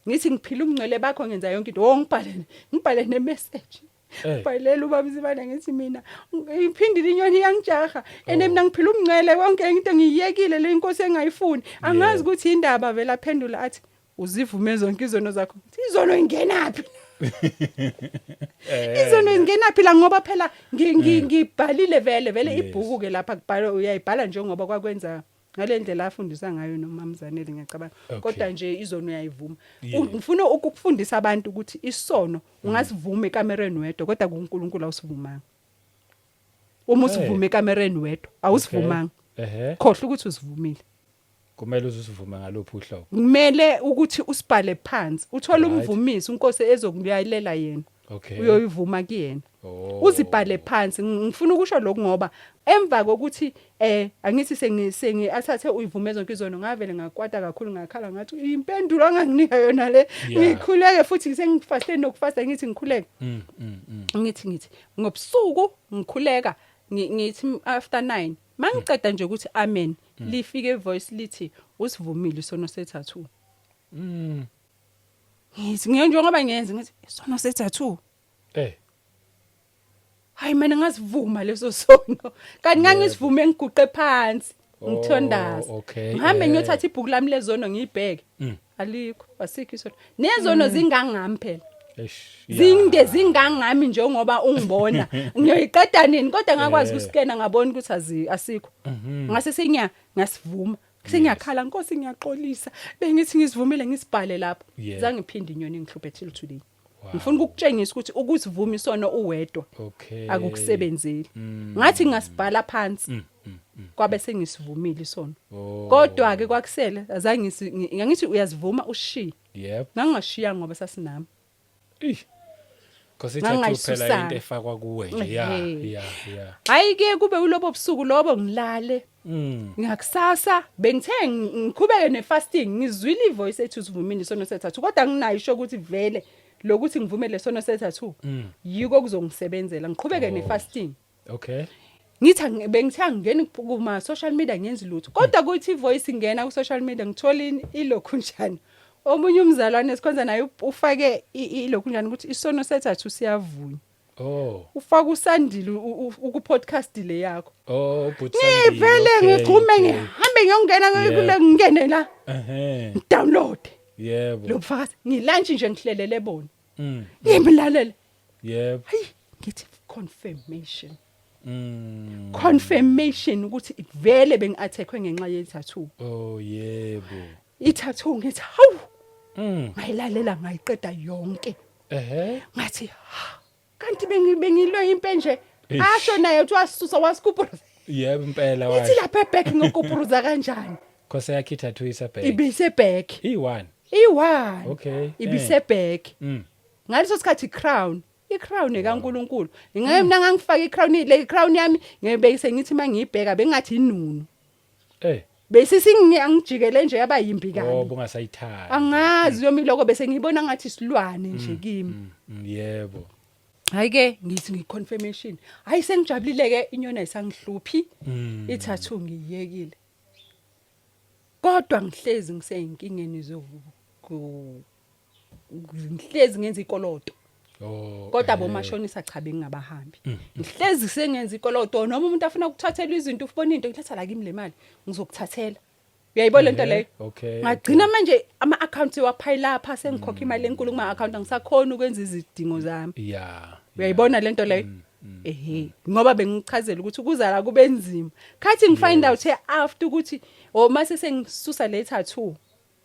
Ngithi ngiphila ubungcwele bakho, ngenza yonke into. Oh, ngibhale ne-message. Ngibhalela ubaba Nsibande, ngithi mina iphindile inyoni iyangijaha and mina ngiphila ubungcwele, yonke into ngiyiyekile le inkosi engayifuni. Angazi ukuthi indaba vele aphendula athi, "Uzivume zonke izono zakho?" Ngithi, "Izono ingenaphi? Izono ingenaphi la?" Ngoba phela ngibhalile vele vele ibhuku ke lapha kubhalwa, uyayibhala njengoba kwakwenza ngale ndlela afundisa ngayo nomamzanele, ngiyacabanga. Kodwa nje izono uyayivuma. Ngifuna ukufundisa abantu ukuthi isono ungasivuma ekamereni wedwa, kodwa kuNkulunkulu awusivumanga. Uma usivuma ekamereni wedwa, awusivumanga. Khohlwa ukuthi usivumile. Kumele uzusivume ngaluphi uhlobo? Kumele ukuthi usibhale phansi, uthole umvumisi, unkosi ezokuyalela yena. Uyoyivuma kuyena. Uzibhale phansi. Ngifuna ukusho lokhu ngoba emva kokuthi angithi sengi athathe uyivume zonke izono, ngavele ngakwata kakhulu, ngakhala, ngathi impendulo anganginika yona le. Ngikhuleke futhi, sengifaste nokufasta, ngithi ngikhuleke. Ngithi ngobusuku ngikhuleka, ngithi after 9, mangiceda nje ukuthi amen, lifike voice lithi, "Usivumile isono se-tattoo." Ngithi njengoba ngiyenza, ngithi, "Isono se-tattoo?" Hayi mina, ngasivuma leso sono, kanti ngangisivume ngiguqe phansi ngithondaza. Ngihambe ngiyothatha ibhuku lami lezono, ngiyibheke. Alikho, asikho isono. Nezono zingangami phela. Eish. Zinde zingangami njengoba ungibona. Ngiyoyiqeda nini? Kodwa ngakwazi ukuskena, ngabona ukuthi asikho. Ngase sengiya ngasivuma. Sengiyakhala, "Nkosi, ngiyaxolisa. Bengithi ngisivumile, ngisibhale lapho." Zange iphinde inyoni ingihluphe till today. Ngifuna ukukutshengisa ukuthi ukusivuma isono uwedwa akukusebenzeli. Ngathi ngasibhala phansi, kwabe sengisivumile isono. Kodwa ke kwakusele azange ngithi uyazivuma ushiye. Ngangashiya ngoba sasinami. Ih. Cause i-tattoo phela Ngangayisusanga. into efakwa kuwe nje. Yeah, Hayi ke, kube ulobo busuku lobo, ngilale. Ngakusasa bengithe ngiqhubeke nefasting, ngizwile ivoice ethi usivumile isono se-tattoo, kodwa nginayo isho ukuthi vele lokuthi ngivume lesono se-tattoo yiko kuzongisebenzela ngiqhubeke nefasting. Ngithi bengithe angingeni kuma social media, ngenzi lutho, kodwa kuthi ivoice ingena ku social media, ngithola ilokhu njani, omunye umzalwane esikhonza naye ufake ilokhu njani ukuthi isono se-tattoo siyavunywa. Ufaka usandile ku podcast le yakho. Oh, but Sandile, Ngivele ngigxume, ngihambe ngiyongena kule, ngingene la. Download. Lo bufakazi ngilunch nje, ngihlelele bona. Ngimlalele. Hayi, ngithi confirmation. Confirmation ukuthi vele bengi-attackwe ngenxa ye-tattoo. Oh yebo. I-tattoo, ngithi hawu. Ngayilalela ngayiqeda yonke. Ngathi, "Ha, kanti bengilwe impe nje." Eish. Asho naye uthi wasisusa wasikuphuruza. Yebo impela Ithi washo. lapha eback ngokupuruza kanjani? Khose yakhe i-tattoo isebhek. Ibise back. I1. I1. Okay. Ibise back. Ngaleso sikhathi crown, icrown ekaNkuluNkulu. Ngeke mina ngangifaka icrown, le crown yami ngibekise ngithi mangiyibheka bengathi inunu. Bese singiyangijikele nje yaba yimbi Oh, kabi. bungasayithandi. Angazi yomi lokho bese ngibona ngathi isilwane nje kimi. Yebo. Hayi ke ngithi ngiconfirmation. Hayi, sengijabulile ke, inyoni ayisangihluphi. I-tattoo ngiyekile. Kodwa ngihlezi ngiseyinkingeni zoku ngihlezi ngenza ikoloto. Kodwa bomashonisa cha, bengingabahambi. Ngihlezi sengenza ikoloto, noma umuntu afuna ukuthathela izinto, ufuna into, ngithatha la kimi le mali, ngizokuthathela. Uyayibona lento leyo? Okay. Ngagcina manje ama accounts waphile lapha, sengikhokha imali enkulu kuma account, angisakhona ukwenza izidingo zami. Uyayibona lento leyo? Ehe, ngoba bengichazela ukuthi ukuzala kube nzima. Khathi ngifind out after ukuthi oh, mase sengisusa le tattoo.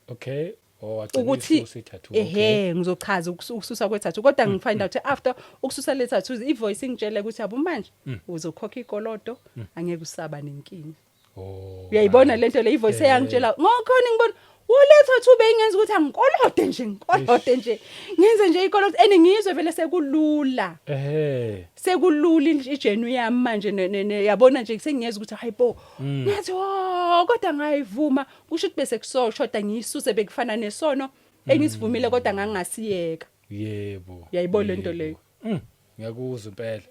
Okay. Oh, wagcina Ukuthi uyisusa i-tattoo. Okay. Ehe, ngizochaza ukususa kwe tattoo, kodwa ngifind out after ukususa le tattoo, ivoice ingitshele ukuthi yabo manje uzokhokha ikoloto, angeke usaba nenkinga. Uyayibona lento le, ivoice eyangitshela ngokhona ngibona ule tattoo beyingenza ukuthi angikolode nje, ngikolode nje, ngenze nje ikoloto and ngizwe vele sekulula. Sekulula ijourney yami manje, yabona nje sengiyeza ukuthi hayibo, ngathi oh, kodwa ngayivuma, kusho ukuthi bese kusoshoda ngiyisuse, bekufana nesono engisivumile kodwa ngangasiyeka. Uyayibona lento leyo? Ngiyakuzwa impela.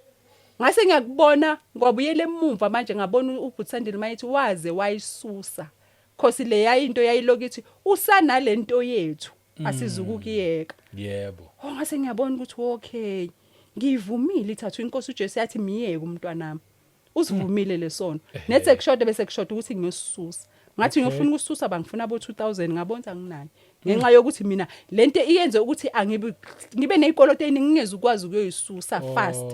Ngase ngiyakubona ngwabuyela emuva manje, ngabona uBhutsandile mayithi waze wayisusa, khosi le into yayilokithi usanalento yethu asizukukiyeka. Oh, ngase ngiyabona ukuthi okay, ngivumile ithathu, inkosi uJesu yathi miyeke umntwanami, usivumile lesono, nethe kushoda bese kushoda ukuthi ngiyosisusa, ngathi ngiyofuna ukususa, bangifuna abo 2000, ngabona ukuthi anginayo ngenxa yokuthi mina lento iyenze ukuthi angibe ngibe nezikoloto eziningi, ngingeze ukwazi ukuyoyisusa fast.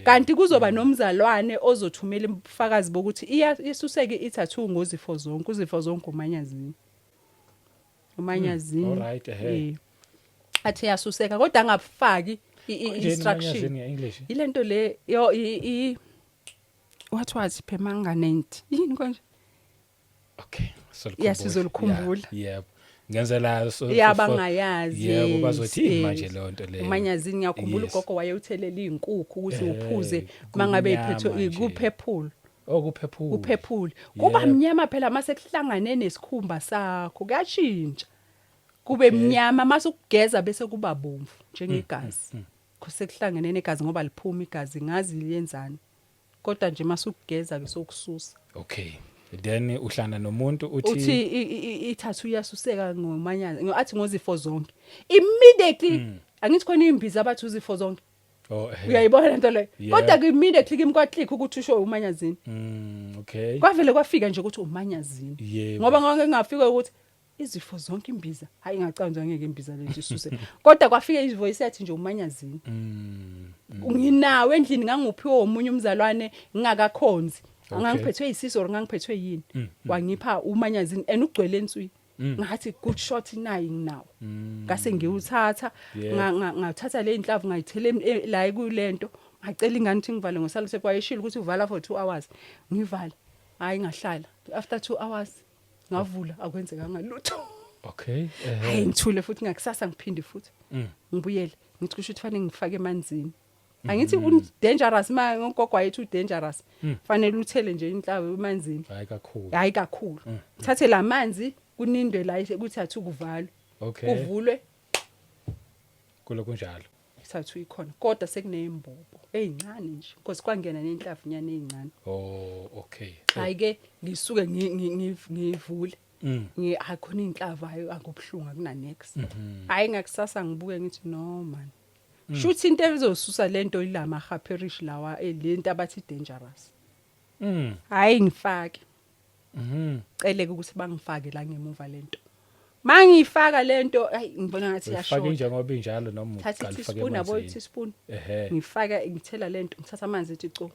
Kanti kuzoba nomzalwane ozothumela ubufakazi bokuthi iyasuseke i-tattoo ngozifo zonke, uzifo zonke, umanyazini, umanyazini. Alright, ehe. Athi yasuseka kodwa angabufaki Konjeni instruction. umanyazini nge-English? Ilento le yo i what permanganate, yini konje? Okay, solikhumbula. Ya, sizolikhumbula. Yeah, yebo. Ngenzela so Ya, bangayazi. Yebo, bazothi yini Yes. manje leyo nto leyo. Umanyazini, ngiyakhumbula ugogo wayewuthelela izinkukhu ukuthi uphuze mangabe Kumnyama iphethwe nje. kuphephula. Oh, kuphephula. Uphephule kuba mnyama phela, mase kuhlangane nesikhumba sakho kuyashintsha kube mnyama, mase ukugeza bese kuba bomvu njengegazi, sekuhlangene negazi ngoba liphuma igazi, ngazi liyenzani, kodwa nje mase ukugeza ke sokususa. Okay. Then uhlana nomuntu uthi Uthi i-tattoo iyasuseka ngomanyazi, athi ngozifo zonke immediately, angithi khona imbiza abathi uzifo zonke. Oh, ehe. Uyayibona lento leyo? Yeah. Kodwa ke immediately kimi kwaclick ukuthi usho umanyazini. Okay. Kwavele kwafika nje ukuthi umanyazini. Ngoba ngake ngafika ukuthi izifo zonke imbiza, hayi, ngacabanga ngeke imbiza lento isuse, kodwa kwafika ivoice yathi nje umanyazini. Nginawo endlini, nganguphiwe omunye umzalwane ngingakakhonzi. Angangiphethwe isiso or ngangiphethwe yini, wangipha umanyazini and ugcwele enswini, ngathi good shot, nayi nginawo, ngase ngiwuthatha. Ngathatha le inhlavu ngayithela la kulento, ngacela ingane ukuthi ngivale ngosellotape, wayeshilo ukuthi uvala for 2 hours, ngivala, hayi, ngahlala, after 2 hours ngavula, akwenzekanga lutho. Hayi, ngithule futhi, ngakusasa ngiphinde futhi ngibuyele, ngithi kusho ukuthi fanele ngifake emanzini, angithi dangerous ma ugogo wayethu dangerous, fanele uthele nje inhlavu emanzini. Hayi kakhulu. Hayi kakhulu, thathe lamanzi kunindwe la ukuthi athi kuvalwe, kuvulwe. Kulo kunjalo. Ithathu ikhona kodwa sekuneyimbobo ezincane nje because kwangena nenhlavu nyane ezincane. Oh, okay. Hayi ke, ngisuke ngivule, ngi akhona inhlavu, hayi, akubuhlungu, akuna next. Hayi, ngakusasa ngibuke ngithi no man, shuthi into ezosusa lento ilama haperish lawa, lento abathi dangerous. Hayi, ngifake, celeke ukuthi bangifake la ngemuva lento, mangifaka lento, hayi, ngibona ngathi Uyifake iyashoda. njengoba injalo noma Thatha uqala ufake i-teaspoon yabo, emanzini? i-teaspoon. Ngifaka, ngithela lento, ngithatha amanzi ethi co.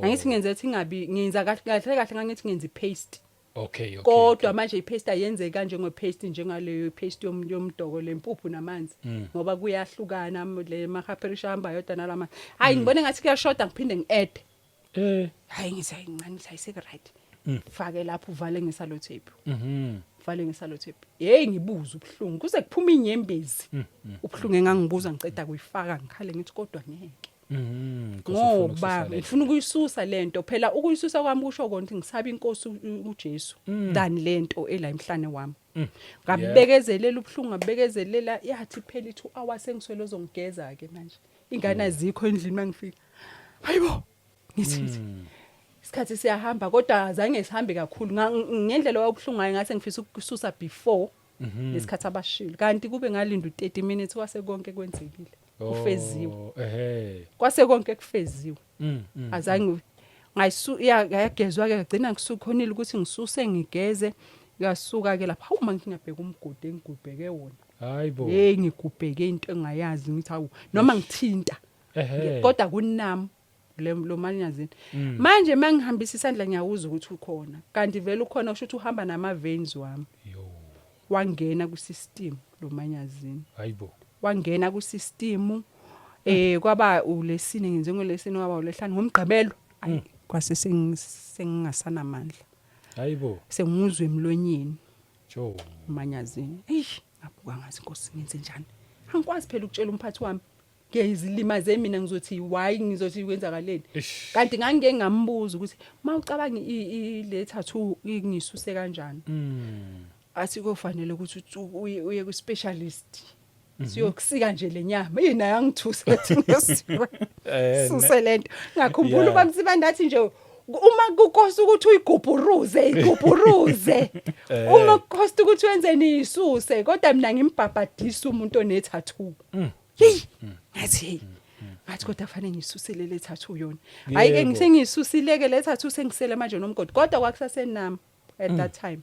Angithi ngenze ukuthi ingabi, ngenza kahle kahle kahle, ngangithi ngenza ipaste. Okay. Kodwa manje ipaste ayenzeki kanje ngopaste, njengaleyo paste yomdoko lempuphu namanzi, ngoba kuyahlukana le mahaperisha hamba yodwa nalama. Hayi, ngibone ngathi kuyashoda, ngiphinde ngi-add. Hayi, ngithi hayi ncane, ngithi ayiseke right. Fake lapho, uvale ngesellotape. Uvale ngesellotape. Hey, ngibuza ubuhlungu kuze kuphume inyembezi. Ubuhlungu engangibuza ngiceda kuyifaka, ngikhale ngithi kodwa ngeke. 'Cause ufuna Ngoba ukususa lento. Ngifuna ukuyisusa lento phela. Ukuyisusa kwami kusho kona ukuthi ngisaba inkosi uJesu than lento ela emhlane wami. Ngabekezelela ubuhlungu, ngabekezelela, yathi phela i2 hours sengiswele ozongigeza ke manje. Ingane azikho endlini mangifika. Hayibo, ngithi isikhathi siyahamba, kodwa azange sihambe kakhulu. Ngendlela wabuhlungu ngayo, ngase ngifisa ukususa before lesikhathi abashilo, kanti kube ngalinda u30 minutes kwase konke kwenzekile, kufeziwe. Oh, ehe. Kwase konke kufeziwe. Azange ngayisu yagezwa ke, gcina ngisukhonile ukuthi ngisuse, ngigeze, ngasuka ke lapha. Uma ngingabheka umgodi engigubheke wona, Hayibo. hey, ngigubheke into engayazi. Ngithi hawu, noma ngithinta, kodwa kunami le lo manyazini. Manje mangihambisa isandla, ngiyawuza ukuthi ukhona, kanti vele ukhona. Kusho ukuthi uhamba nama veins wami. Yo. Wangena ku system lo manyazini. Hayibo. Wangena ku system, kwaba ulesine, ngenze ngolesine, kwaba ulehlanu, ngomgqibelo ayi kwase sengingasanamandla. Hayibo. Senguzwe emlonyeni Jo. umanyazini. Eish, ngabuka ngathi inkosi, ngenze njani? Angikwazi phela ukutshela umphathi wami, ngiyizilimaze mina. Ngizothi why? Ngizothi kwenzakaleni? Eish. Kanti ngangike ngambuza ukuthi mawucabanga le tattoo ngisuse kanjani? Athi kofanele ukuthi uye ku specialist, siyokusika nje lenyama. Yini ayangithusa ethi ngiyosiwe suse lento. Ngakhumbula ubamsiba ndathi nje uma kukosa ukuthi uyigubhuruze, igubhuruze. Uma kukosta ukuthi wenze nisuse, kodwa mina ngimbhabhadisa umuntu one tattoo. Hey, ngathi hey, ngathi kodwa kufanele ngisusele le tattoo yona. Hayi ke, ngisengiyisusileke le tattoo, sengisele manje nomgodi, kodwa kwakusasenami at that time.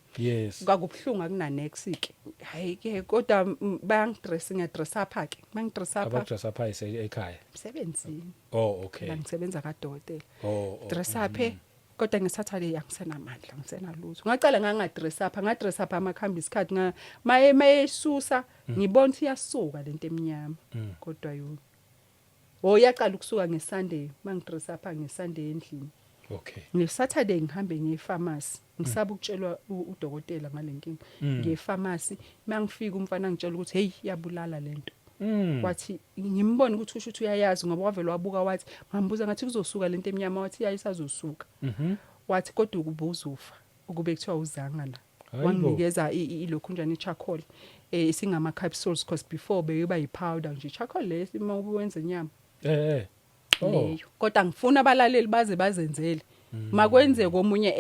Kwakubuhlungu, akuna next ke. Hayi ke, kodwa bayangidress, ngiyadress up ke, mangidress up. Abadress up ayise ekhaya? Emsebenzini. Oh, okay. La ngisebenza kadokotela. Oh. Dress up, kodwa ngesaturday angisenamandla, ngisenalutho. Ngacala ngangadress up, ngadress up amakhamba isikhathi nga maye mayesusa, ngibona ukuthi iyasuka lento eminyama, kodwa yona, oh, yaqala ukusuka ngeSunday mangidress up ngeSunday endlini. NgeSaturday ngihambe ngiye epharmacy, ngisaba ukutshelwa udokotela ngalenkinga. Ngiye epharmacy, mangifika umfana ngitshela ukuthi hey, iyabulala lento. Wathi ngimbona ukuthi usho ukuthi uyayazi, ngoba wavela wabuka, wathi, ngambuza ngathi kuzosuka lento eminyama, wathi yayisazosuka. Wathi kodwa ukuba uzofa ukube kuthiwa uzanga la. Hayibo. Wanginikeza ilokhu njani, i-charcoal, isingama capsules, because before beyiba yi-powder nje charcoal le uma uwenza inyama. Oh. Leyo, kodwa ngifuna abalaleli baze bazenzele. Makwenzeke omunye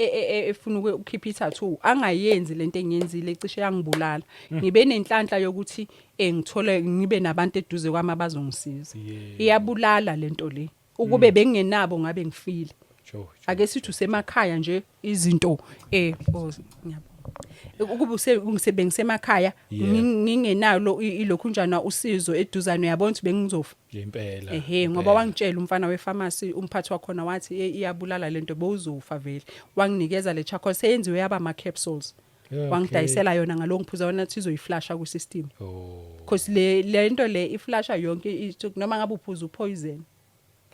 efuna ukukhipha i-tattoo, angayenzi lento engiyenzile, cishe yangibulala. Ngibe nenhlanhla yokuthi ngithole, ngibe nabantu eduze kwami abazongisiza. Iyabulala lento le, ukube bengingenabo ngabe ngifile. Jo. Jo. Ake sithi usemakhaya nje, izinto oh, ngiyabonga, ukuba ngisemakhaya, ngingenalo ilokhu njana usizo eduzane, uyabona ukuthi bengizofa. Impela. Ehe, ngoba wangitshela umfana wepharmacy, umphathi wakhona, wathi, "Eh, iyabulala lento, bowuzofa vele." Wanginikeza le charcoal, seyenziwe yaba ama capsules. Wangidayisela yona ngalo, ngiphuza wona, athi izoyiflasha ku system. Because le lento le iflasha yonke noma ngabe uphuza upoison.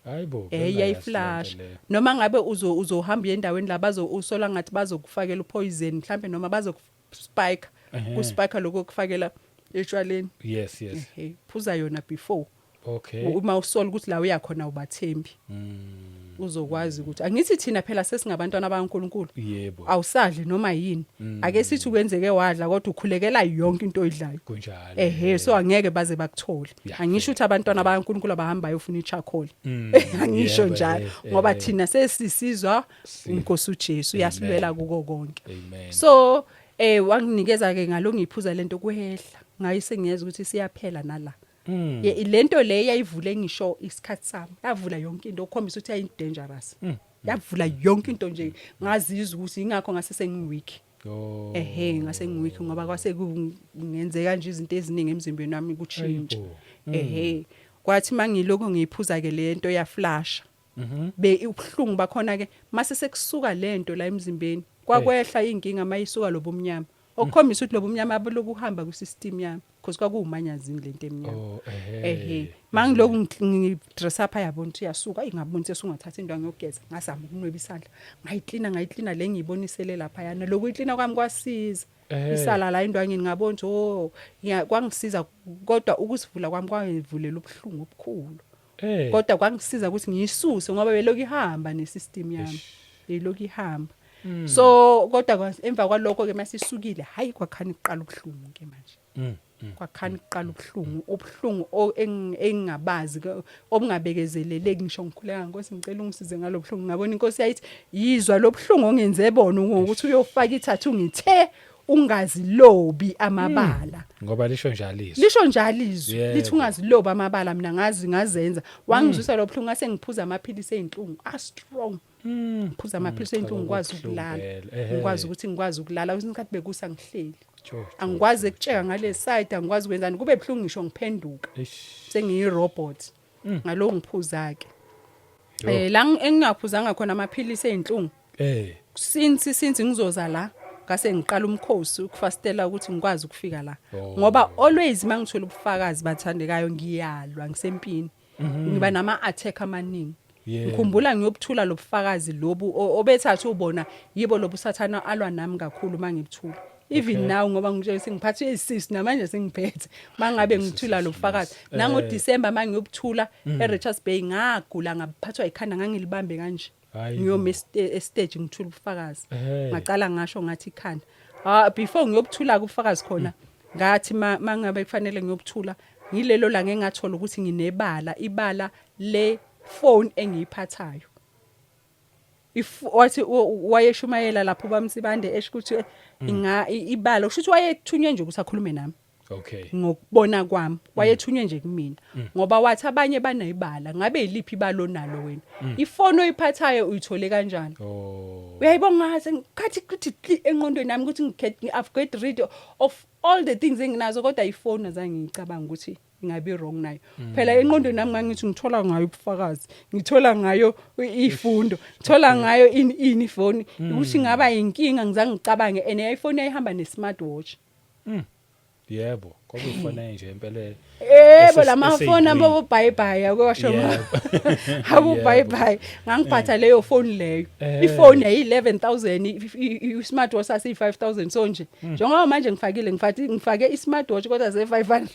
Hayibo. Eh. Bengingayazi Iyayiflash. lento leyo. Noma ngabe uzohamba uye endaweni la bazo usola ngathi bazokufakela upoison mhlambe, noma bazokuspike, kuspike lokho kufakela etshwaleni. Yes. Ehe, phuza yona before. Uma usola ukuthi la uyakhona ubathembi, uzokwazi ukuthi, angithi thina phela sesingabantwana bakaNkuluNkulu, awusadli noma yini. Ake sithi kwenzeke wadla, kodwa ukhulekela yonke into oyidlayo. Kunjalo. Ehe, so angeke baze bakuthole. Angisho ukuthi abantwana bakaNkuluNkulu abahamba bayofuna icharcoal, angisho njalo, ngoba thina sesisizwa inkosi uJesu, uyasilwela kuko konke. Amen. So wanginikeza ke ngalo, ngiphuza lento, kwehla ngayise ngiyeza ukuthi siyaphela nala. Lento le yayivule ngisho isikhathi sami, yavula yonke into, ukukhombisa ukuthi yayi dangerous. Yavula yonke into nje, ngazizwa ukuthi ingakho ngase sengiweak. Ehe, ngase ngiweak ngoba kwase kungenzeka nje izinto eziningi emzimbeni wami kuchinja. Hayibo. Ehe, kwathi mangiloko ngiyiphuza ke lento ya flash, be ubuhlungu bakhona ke mase sekusuka lento la emzimbeni. Kwakwehla inkinga mayisuka lobumnyama, okukhombisa ukuthi lobumnyama abulokuhamba kwi-system yami, because kwakuwumanyazini lento emnyama. Oh, ehe. Ehe, mangiloku ngidress up, ayabona ukuthi iyasuka, ayingaboni ukuthi usungathatha into ngiyogeza. Ngazama ukunweba isandla, ngayiklina, ngayiklina le ngiyibonisele lapha yana. Lokuyiklina kwami kwasiza. Isala la indwangini, ngabona ukuthi oh, kwangisiza, kodwa ukusivula kwami kwangivulela ubuhlungu obukhulu. Kodwa kwangisiza ukuthi ngiyisuse, ngoba beloku ihamba nesystem yami. Beloku ihamba. So kodwa emva kwalokho ke masisukile, hayi, kwakhani kuqala ubuhlungu ke manje. Kwakhani kuqala ubuhlungu, ubuhlungu engingabazi obungabekezeleleki. Ngisho ngikhuleka, Nkosi, ngicela ungisize ngalobuhlungu. Ngabona inkosi yayithi, yizwa lobuhlungu ongenze bona ngokuthi uyofaka i-tattoo, ngithe ungazilobi amabala. Ngoba lisho njalo izwi. Lisho njalo izwi. Lithi ungazilobi amabala. Mina ngazi ngazenza, wangizwisa lo buhlungu, ngase ngiphuza amaphilisi ezinhlungu a strong. Ngiphuza amaphilisi ezinhlungu, ngikwazi Cha, ukulala. kubuhlungu vele. Ngikwazi ukuthi ngikwazi ukulala kwesinye isikhathi bekusa ngihleli. Tsho, tsho, Angikwazi tsho, ekutsheka ngale side, angikwazi kwenzani, kube buhlungu ngisho ngiphenduka. Sengiyi robot ngalo ngiphuza ke. Yo. La engingaphuzanga khona amaphilisi ezinhlungu since ngizoza la, ngase ngiqala umkhosi ukufastela ukuthi ngikwazi ukufika la. Ngoba always mangithola ubufakazi, bathandekayo, ngiyalwa, ngisempini, ngiba nama attack amaningi. Ngikhumbula ngiyobuthula lobufakazi lobu obethatha ubona yibo lobu sathana alwa nami kakhulu mangibuthula, even now, ngoba ngitshela sengiphathwe isisu namanje, sengiphethe mangabe ngithula lobufakazi. Nango December mangiyobuthula eRichards Bay, ngagula, ngaphathwa ikhanda, ngangilibambe kanje. Hayi bo. Ngiyoma estage ngithula ubufakazi. Ngacala ngasho ngathi ikhanda, ah, before ngiyobuthula ubufakazi khona, ngathi mangabe kufanele ngiyobuthula ngilelo la, ngingathola ukuthi nginebala, ibala le phone engiyiphathayo. If wathi wayeshumayela lapho bamsibande esho ukuthi inga ibala, kusho ukuthi wayethunywe nje ukuthi akhulume nami. Ngokubona kwami wayethunywe nje kumina, ngoba wathi abanye banebala, ngabe yiliphi ibalo onalo wena? Ifoni oyiphathayo uyithole kanjani? Uyayibonga, ngathi ngikhathi kuthi kli enqondweni nami ukuthi I've get rid of all the things enginazo, kodwa ifoni azange ngicabanga ukuthi ingabi wrong nayo. Phela enqondweni nami ngangithi ngithola ngayo ubufakazi, ngithola ngayo ifundo, ngithola ngayo ini ini, ifoni ukuthi ngaba inkinga ngizange ngicabange, and ifoni yayihamba ne smartwatch. Yebo, kwakufana nje impela. Yebo, lamafoni eseyintweni. abo bye bye akwasho. Abo bye bye, ngangiphatha leyo phone leyo. Ifoni yayi 11,000, i-smartwatch sasi 5000. So nje njengoba manje ngifakile, ngifake i-smartwatch kodwa ze 500.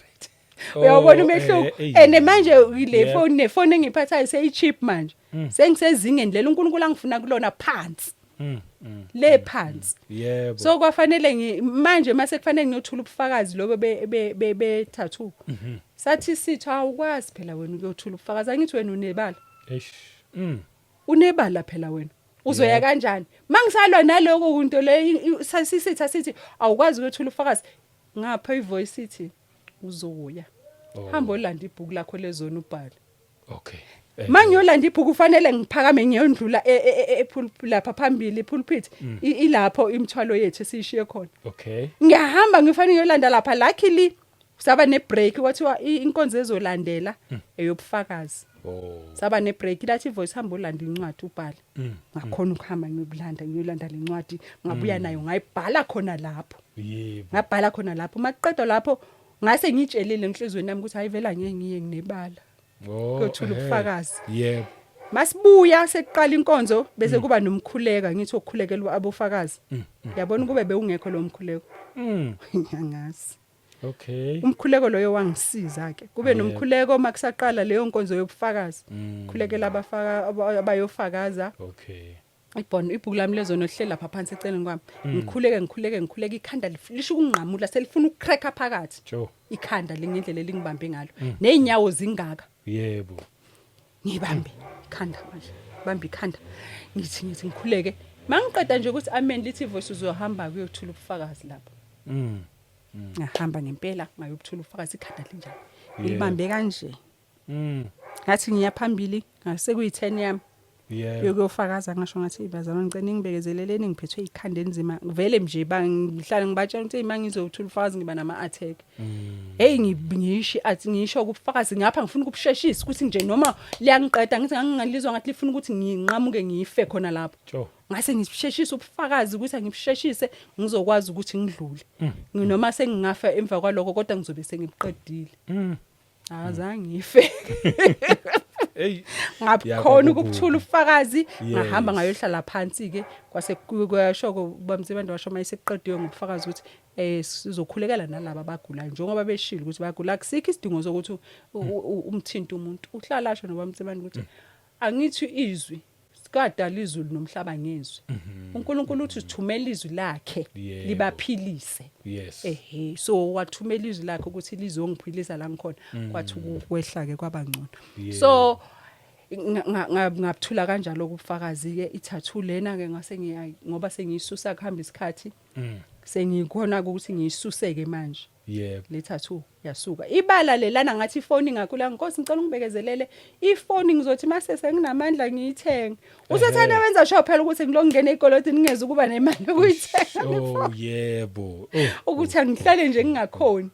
Uyawubona umehluko? And manje le phone, nefoni engiphathayo seyi cheap manje. Sengisezingeni lelo uNkulunkulu angifuna kulona, phansi. Le phansi. So kwafanele ngi manje mase kufanele ngiyothula ubufakazi lobo be tattoo. Sathi sithu, awukwazi phela wena ukuyothula ubufakazi, angithi wena unebala. Eish. Unebala phela wena. Uzoya kanjani? Mangisalwa naloko into le, sisitha sithi awukwazi ukuyothula ubufakazi. Ngapha ivoice ithi uzoya. Hamba olanda ibhuku lakho lezona ubhale. Mangiyolanda ibhuku, kufanele ngiphakame ngiyondlula lapha phambili epulpit, ilapho imithwalo yethu esiyishiye khona. Ngiyahamba, ngifanele ngiyolanda lapha. Luckily saba ne break, kwathiwa inkonzo ezolandela eyobufakazi. Saba ne break, lathi ivoice, hamba olanda incwadi ubhale. Ngakhona ukuhamba ngiyobulanda, ngiyolanda lencwadi, ngabuya nayo, ngayibhala khona lapho. Ngabhala khona lapho. Maqedwa lapho ngase ngitshelile enhlizweni yami ukuthi hayi, vela ngeke ngiye, nginebala kuyothula ubufakazi. Masibuya sekuqala inkonzo, bese kuba nomkhuleka, ngithi okukhulekela abofakazi. Yabona kube bewungekho lo mkhuleko, ngiyangazi. Umkhuleko loyo wangisiza ke, kube nomkhuleko makusaqala leyo nkonzo yobufakazi, khulekela abafaka abayofakaza. Ibhona ibhuku lami lezono lihleli lapha phansi eceleni kwami. Ngikhuleke, ngikhuleke, ngikhuleke, ikhanda lisho ukunqamula, selifuna ukucracka phakathi. Ikhanda lingendlela elingibambe ngalo, nezinyawo zingaka. Ngibambe ikhanda manje, bambe ikhanda, ngithi ngikhuleke. Mangiqeda nje ukuthi amen, lithi ivoice, uzohamba kuyothula ubufakazi lapho. Ngahamba ngempela ngayobuthula ubufakazi, ikhanda linjani, ngilibambe kanje. Ngathi ngiya phambili, ngase kuyi-10 yami yokuyofakaza, ngasho ngathi, bazalwane, ngicela ningibekezeleleni, ngiphethwe ikhanda enzima vele nje. Ngihlala ngibatshela ukuthi uma ngizothula ubufakazi ngiba nama-attack. Hey, ngisho athi ngisho ubufakazi ngapha, ngifuna ukubusheshisa ukuthi nje noma liyangiqeda, ngithi ngangingalizwa ngathi lifuna ukuthi nginqamuke ngife khona lapho. Ngase ngisheshisa ubufakazi ukuthi angibusheshise, ngizokwazi ukuthi ngidlule. Noma sengingafa emva kwalokho, kodwa ngizobe sengibuqedile. Azange ngife. Hey. Ngabukhona Yakububi. ukubuthula ubufakazi, ngahamba ngayohlala phansi ke, kwase kuyasho bamsibanda washo mayisekuqediwe ngobufakazi ukuthi sizokhulekela nalabo abagulayo njengoba beshilo ukuthi bayagula. Akusikho isidingo sokuthi umthinte umuntu, uhlala asho nobamsibanda ukuthi angithi izwi sikadala izulu nomhlaba ngezwi. uNkulunkulu uthi sithumela izwi lakhe libaphilise. Ehe, so wathumela izwi lakhe ukuthi lizongiphilisa la ngikhona, kwathi ukwehla ke kwaba ngcono. So ngabuthula kanjalo ubufakazi ke. I-tattoo lena ke ngase ngiya, ngoba sengiyisusa kuhamba isikhathi, sengikhona ukuthi ngiyisuseke manje. Le tattoo yasuka, ibala lelana ngathi ifoni ngakula. Nkosi, ngicela ungibekezelele, ifoni ngizothi mase senginamandla ngiyithenge. Usathane wenza sure phela ukuthi ngilongena ezikolotini, ngingeze ukuba nemali yokuyithenga. Oh yebo. Oh. Ukuthi angihlale nje ngingakhoni.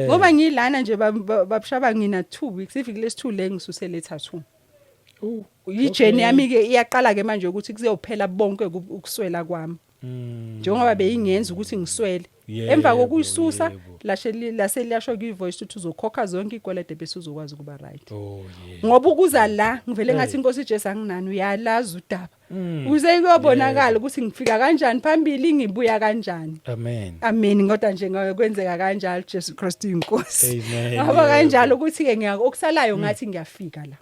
Ngoba ngilana nje, babushaba, ngina 2 weeks, iviki lesi-2 le ngisuse le tattoo. I-journey yami ke iyaqala ke manje ukuthi kuzophela bonke ukuswela kwami. Njengoba beyingenza ukuthi ngiswele. Emva kokuyisusa lashe lase liyasho kwi-voice ukuthi uzokhokha zonke ikwelede bese uzokwazi ukuba right. Oh yeah. Ngoba ukuza la ngivele ngathi, Inkosi Jesu, anginani, uyalazi udaba. Uze kuyobonakala ukuthi ngifika kanjani phambili, ngibuya kanjani. Amen. Amen, kodwa nje kwenzeka kanjalo, Jesu Kristu inkosi. Amen. Ngoba kanjalo ukuthi ke ngiya okusalayo ngathi ngiyafika la.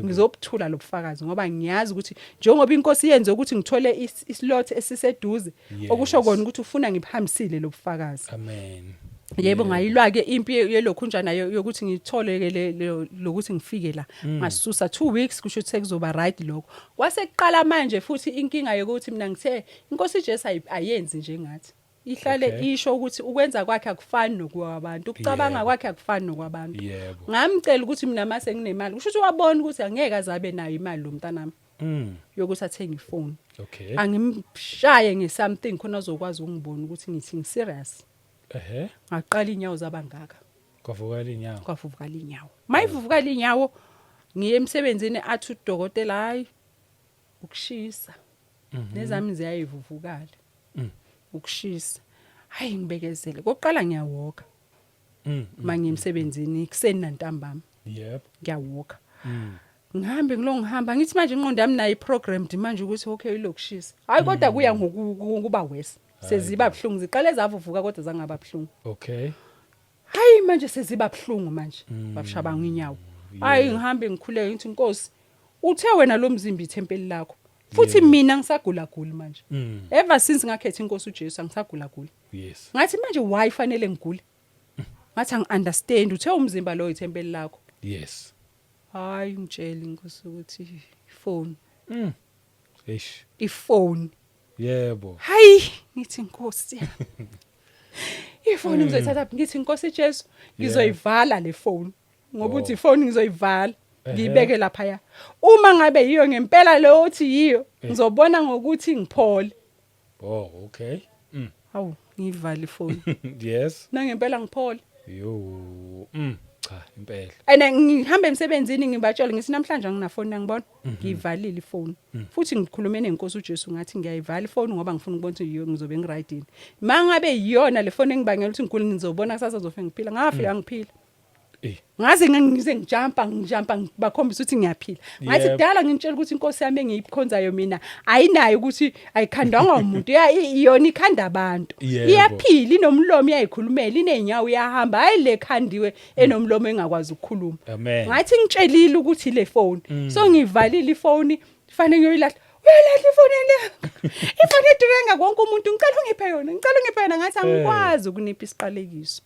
Ngizobuthula lobufakazi ngoba ngiyazi ukuthi njengoba inkosi yenze ukuthi ngithole i-slot esiseduze, okusho kona ukuthi ufuna ngibhambisile lobufakazi. Amen. Yebo, ngayilwa ke impi yelokhunjana yokuthi ngithole ke lokuthi ngifike la. Ngasusa 2 weeks, kusho ukuthi sekuzoba right lokho. Kwase kuqala manje futhi inkinga yokuthi mina ngithe inkosi Jesu ayenzi njengathi. Ihlale isho ukuthi ukwenza kwakhe akufani nokwabantu, ukucabanga kwakhe akufani nokwabantu. Ngamcela ukuthi mina mase nginemali, kusho ukuthi wabona ukuthi angeke azabe nayo imali lo mntanami yokuthi athenge ifoni. Angimshaye nge-something khona azokwazi ukungibona ukuthi ngithi ngi-serious. Ngaqala inyawo zabangaka. Kwavukala inyawo. Kwavuvukala inyawo. Mayivuvukala inyawo ngiye emsebenzini, athi udokotela, hayi, ukushisa. Nezami ziyayivuvukala. Ukushisa. Hayi, ngibekezele. Kokuqala ngiyawoka. Mangiye emsebenzini kuseni nantambama. Ngiyawoka. Ngihambe ngilo ngihamba, ngithi manje ingqondo yami nayo i-programmed manje ukuthi okay, ilokushisa. Hayi, kodwa kuya ngokuba worse. Seziba buhlungu, ziqale zavuvuka kodwa zangaba buhlungu. Hayi, manje seziba buhlungu manje. Babushabanga inyawo. Hayi, ngihambe ngikhuleke, ngithi, Nkosi, uthe wena lo mzimba ithempeli lakho. Futhi mina ngisagula guli manje. Ever since ngakhetha inkosi uJesu angisagula guli. Ngathi manje why fanele ngigule? Ngathi angi-understand, uthe umzimba lo ithempeli lakho. Hayi, ngitshela inkosi ukuthi ifoni. Eish. Ifoni. Hayi, ngithi inkosi yami. Ifoni ngizoyithatha, ngithi inkosi Jesu, ngizoyivala le phone. Ngoba uthi ifoni ngizoyivala. Ngiyibeke lapha ya. Uma ngabe yiyo ngempela lo uthi yiyo, ngizobona ngokuthi ngiphole. Oh, okay. Hawu, ngiyivala ifoni. Nangempela ngiphole. Yo. Cha, impela. And ngihamba emsebenzini, ngibatshela ngithi namhlanje anginafoni, ngibona ngiyivalile ifoni. Futhi ngikhulume nenkosi uJesu, ngathi ngiyayivala ifoni ngoba ngifuna ukubona ukuthi yiyo ngizobe ngi-right. Mangabe yiyona le phone engibangela ukuthi ngigule, ngizobona kusasa zofe ngiphila. Ngafika ngiphila. Ngaze ngize ngijumpa ngijumpa, ngibakhombisa ukuthi ngiyaphila. Ngathi kudala ngintshela ukuthi inkosi yami engiyikhonzayo mina ayinayo ukuthi ayikhandwanga umuntu, iyona ikhanda abantu. Iyaphila, inomlomo, iyayikhulumela, inenyawo, iyahamba, hayi le khandiwe enomlomo engakwazi ukukhuluma. Amen. Ngathi ngitshelile ukuthi le phone. So ngivalile ifoni, fanele ngiyoyilahla. Uyalahla ifoni le. Ifoni edure wonke umuntu, ngicela ungiphe yona, ngicela ungiphe yona. Ngathi angikwazi ukunipha isiqalekiso.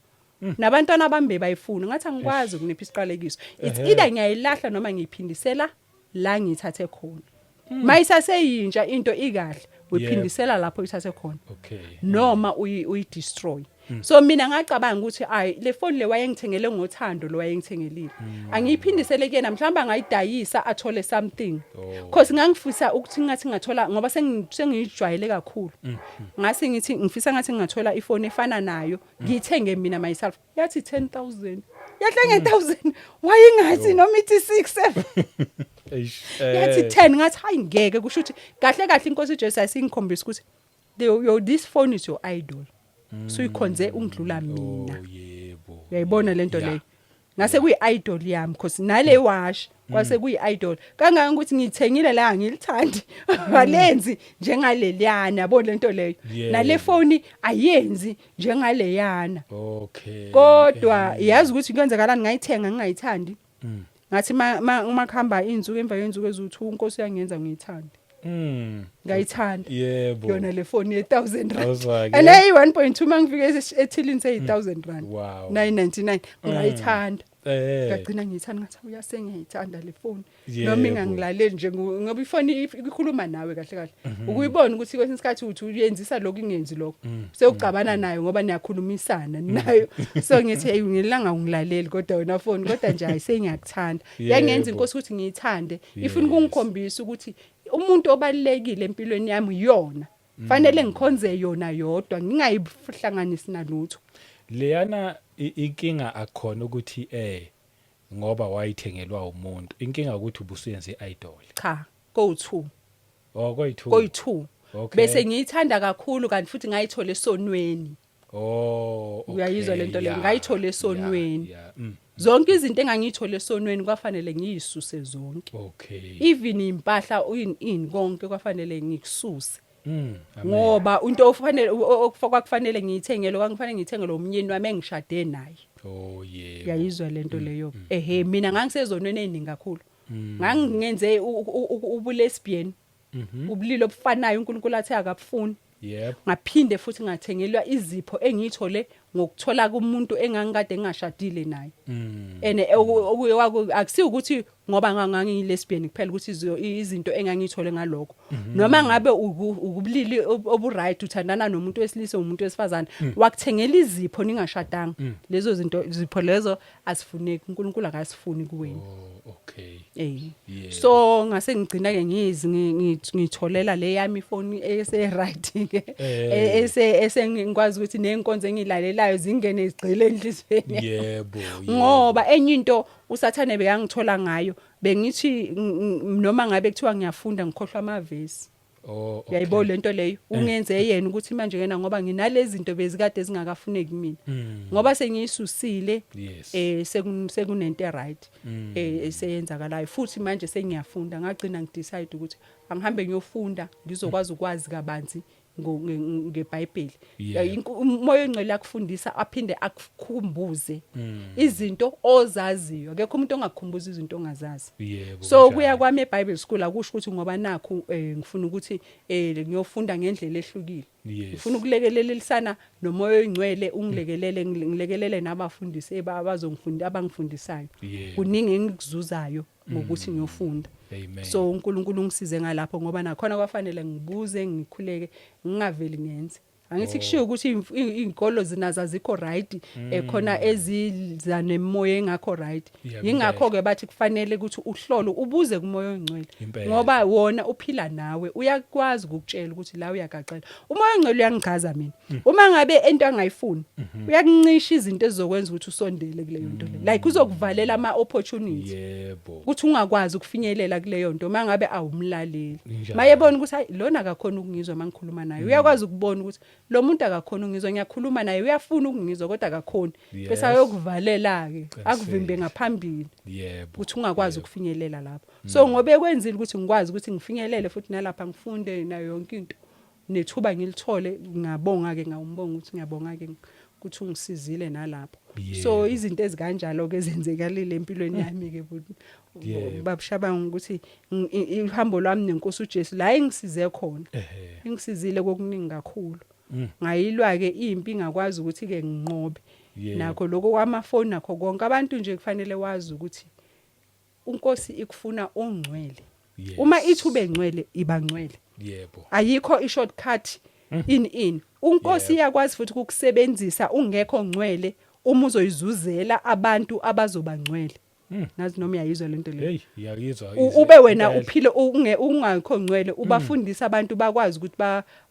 Nabantwana bami bebayifuna, ngathi angikwazi ukunipha isiqalekiso. It's either ngiyayilahla noma ngiyiphindisela la ngiyithathe khona. Mayisaseyintsha into ikahle, uyiphindisela lapho uyithathe khona. Noma uyi destroy. So mina ngacabanga ukuthi ayi, le phone le wayengithengele ngothando, lo wayengithengelile. Angiyiphindisele kuyena, mhlawumbe angayidayisa athole something. Cause ngangifisa ukuthi ngathi ngathola ngoba sengiyijwayele kakhulu. Ngase ngithi ngifisa ngathi ngingathola ifone efana nayo, ngiyithenge mina myself. Yathi 10,000. Yahle nge1000. Wayingathi noma ithi 6 7. Eish, Yathi 10, ngathi hayi ngeke, kusho ukuthi kahle kahle inkosi uJesu ayisingikhombisa ukuthi this phone is your idol, suyikhonze ungidlula mina. Oh yebo. Uyayibona lento leyo? Ngase kuyi-idol yami, cause nale wash kwase kuyi-idol kangaka ukuthi ngiyithengile la, ngilithandi, alenzi njengaleliyana, yabo lento leyo. Nale phone ayenzi njengaleyana. Kodwa yazi ukuthi kwenzakalani, ngayithenga ngingayithandi. Ngathi uma kuhamba insuku emva yensuku eziwu2, inkosi yangenza ngiyithande. Ngayithanda. Yona le phone ye 1000 rand. Awuzwa-ke. And hey, 1.2 mangifike ethilini seyi 1000 rand. 999, ngayithanda. Ngagcina ngiyithanda, ngathi uyase ngiyayithanda le phone. Noma ingangilaleli nje, ngoba ifoni ikhuluma nawe kahle kahle. Ukuyibona ukuthi kwesinye isikhathi uthi uyenzisa lokhu, ingenzi lokho. Sewucabana nayo ngoba niyakhulumisana nayo. So ngithi hey, ngilanga ungilaleli kodwa wena phone, kodwa nje hayi, sengiyakuthanda. Yangenza inkosi ukuthi ngiyithande. Ifuna ukungikhombisa ukuthi umuntu obalekile empilweni yami iyona. Fanele ngikhonze yona yodwa, ngingayihlanganisi nalutho. Leyana inkinga akukhona ukuthi ngoba wayithengelwa umuntu. Inkinga ukuthi ubusuyenze idol. Cha, go 2. Oh, koyi2. Koyi2. Bese ngiyithanda kakhulu, kanti futhi ngayithola esonweni. Oh, okay. Uyayizwa lento leyo? Ngayithola esonweni. Zonke izinto engangiyithola esonweni kwafanele ngiyisuse zonke. Even impahla, in konke kwafanele ngikususe. Amen. Ngoba into ofanele kwakufanele ngiyithengele, kwakufanele ngiyithengele umnyeni wami engishade naye. Oh yebo. Uyayizwa lento leyo? Ehe, mina ngangisezonweni eziningi kakhulu. Ngangingenze ubulesbian. Ubulili obufanayo uNkulunkulu athe akabufuni. Ngaphinde futhi ngathengelwa izipho engiyithole ngokuthola kumuntu engangikade ngingashadile naye. Ene akusiyo ukuthi ngoba ngangiyi lesbian kuphela ukuthi izinto engangiyithole ngalokho. Noma ngabe ukubulili obu right, uthandana nomuntu wesilisa, umuntu wesifazane, wakuthengela izipho ningashadanga. Lezo zinto, izipho lezo asifuneki, uNkulunkulu akasifuni kuwena. Oh, okay. So ngase ngigcina ke ngizi ngitholela le yami ifoni ese right ke, ese ngikwazi ukuthi nenkonzo engilalelayo zingene zigxile enhlizweni. Yebo. Ngoba enye into usathane bekangithola ngayo, bengithi noma ngabe kuthiwa ngiyafunda, ngikhohlwa amavesi. Oh, okay. Uyayibona lento leyo? Ungenze yena ukuthi manje kena ngoba nginalezi zinto bezikade zingakafuneki mina. Ngoba sengiyisusile, sekunento right eseyenzakalayo, futhi manje sengiyafunda. Ngagcina ngidecide ukuthi angihambe ngiyofunda, ngizokwazi ukwazi kabanzi ngeBhayibheli. Umoya ongcwele akufundisa aphinde akukhumbuze izinto ozaziyo. Akekho umuntu ongakukhumbuza izinto ongazazi. So kuya kwami eBible school akusho ukuthi ngoba nakhu ngifuna ukuthi ngiyofunda ngendlela ehlukile. Ngifuna ukulekelelelisana nomoya oyingcwele, ungilekelele, ngilekelele nabafundisi abazongifunda, abangifundisayo. Kuningi engikuzuzayo ngokuthi ngiyofunda. Amen. So uNkulunkulu ungisize ngalapho, ngoba nakhona kwafanele ngibuze, ngikhuleke, ngingaveli ngenze. Angithi kushiwo ukuthi iy'nkolo zinazo azikho right, khona eziza nemoya engakho right. Yingakho ke bathi kufanele ukuthi uhlole, ubuze kumoya ongcwele. Ngoba wona uphila nawe, uyakwazi ukukutshela ukuthi la uyagacela. Umoya ongcwele uyangichaza mina. Uma ngabe into angayifuni, uyakuncisha izinto ezizokwenza ukuthi usondele kuleyo nto le. Like uzokuvalela ama opportunity. Ukuthi ungakwazi ukufinyelela kuleyo nto mangabe awumlaleli. Mayebona ukuthi hayi, lona akakhona ukungizwa mangikhuluma naye. Uyakwazi ukubona ukuthi lo muntu akakhona ukungizwa, ngiyakhuluma naye uyafuna ukungizwa kodwa akakhoni. Bese ayokuvalela ke, akuvimbe ngaphambili. Ukuthi ungakwazi ukufinyelela lapho. So ngoba ekwenzile ukuthi ngikwazi ukuthi ngifinyelele futhi nalapha ngifunde nayo yonke into. Nethuba ngilithole, ngabonga ke, ngawumbonga ukuthi ngiyabonga ke ukuthi ungisizile nalapho. So izinto ezikanjalo ke zenzekalile empilweni yami ke, babushabanga ukuthi ihambo lwami nenkosi uJesu la engisize khona. Ingisizile kokuningi kakhulu. Ngayilwa ke impi, ngakwazi ukuthi ke nginqobe. Nakho lokho kwamafoni, nakho konke, abantu nje kufanele wazi ukuthi uNkosi ikufuna ongcwele. Uma ithi ube ngcwele, iba ngcwele. Ayikho i-shortcut in. UNkosi iyakwazi futhi ukukusebenzisa ungekho ngcwele uma uzoyizuzela abantu abazoba ngcwele. Nazi noma uyayizwa lento leyo. Hey, iyayizwa. Ube wena uphile ungekho ngcwele, ubafundisa abantu bakwazi ukuthi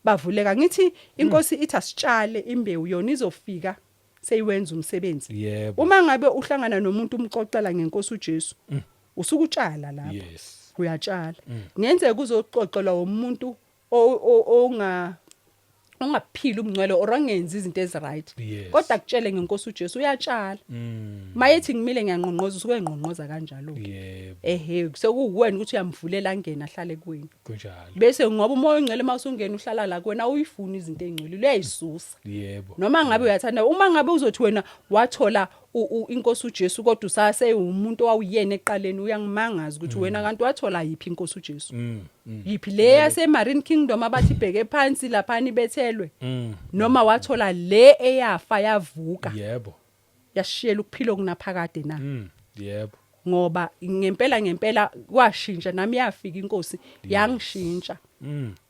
bavuleka. Ngithi inkosi ithi asitshale imbewu, yona izofika seyiwenza umsebenzi. Uma ngabe uhlangana nomuntu umxoxela ngenkosi uJesu, usukutshala lapho. Uyatshala. Kungenzeka uzoxoxelwa umuntu onga ungaphili ubungcwele or angenzi izinto eziright, kodwa kutshele ngenkosi uJesu, uyatshala. Mayethi ngimile ngiyanqonqoza, usuke enqonqoza kanjalo ke. Ehe, sekuwuwena ukuthi uyamvulela angene ahlale kuwena. Bese ngoba umoya ongcwele mawusungena uhlala la kuwena, uyifuna izinto ezingcwele, uyayisusa. Noma ngabe uyathanda, uma ngabe uzothi wena wathola inkosi uJesu kodwa usase umuntu owawuyena eqaleni, uyangimangaza ukuthi wena kanti wathola yiphi inkosi uJesu? Yiphi le yase Marine Kingdom abathi ibheke phansi laphana ibethelwe, noma wathola le eyafa yavuka, yashiyela ukuphila okunaphakade na? Ngoba ngempela ngempela kwashintsha nami, yafika inkosi yangishintsha.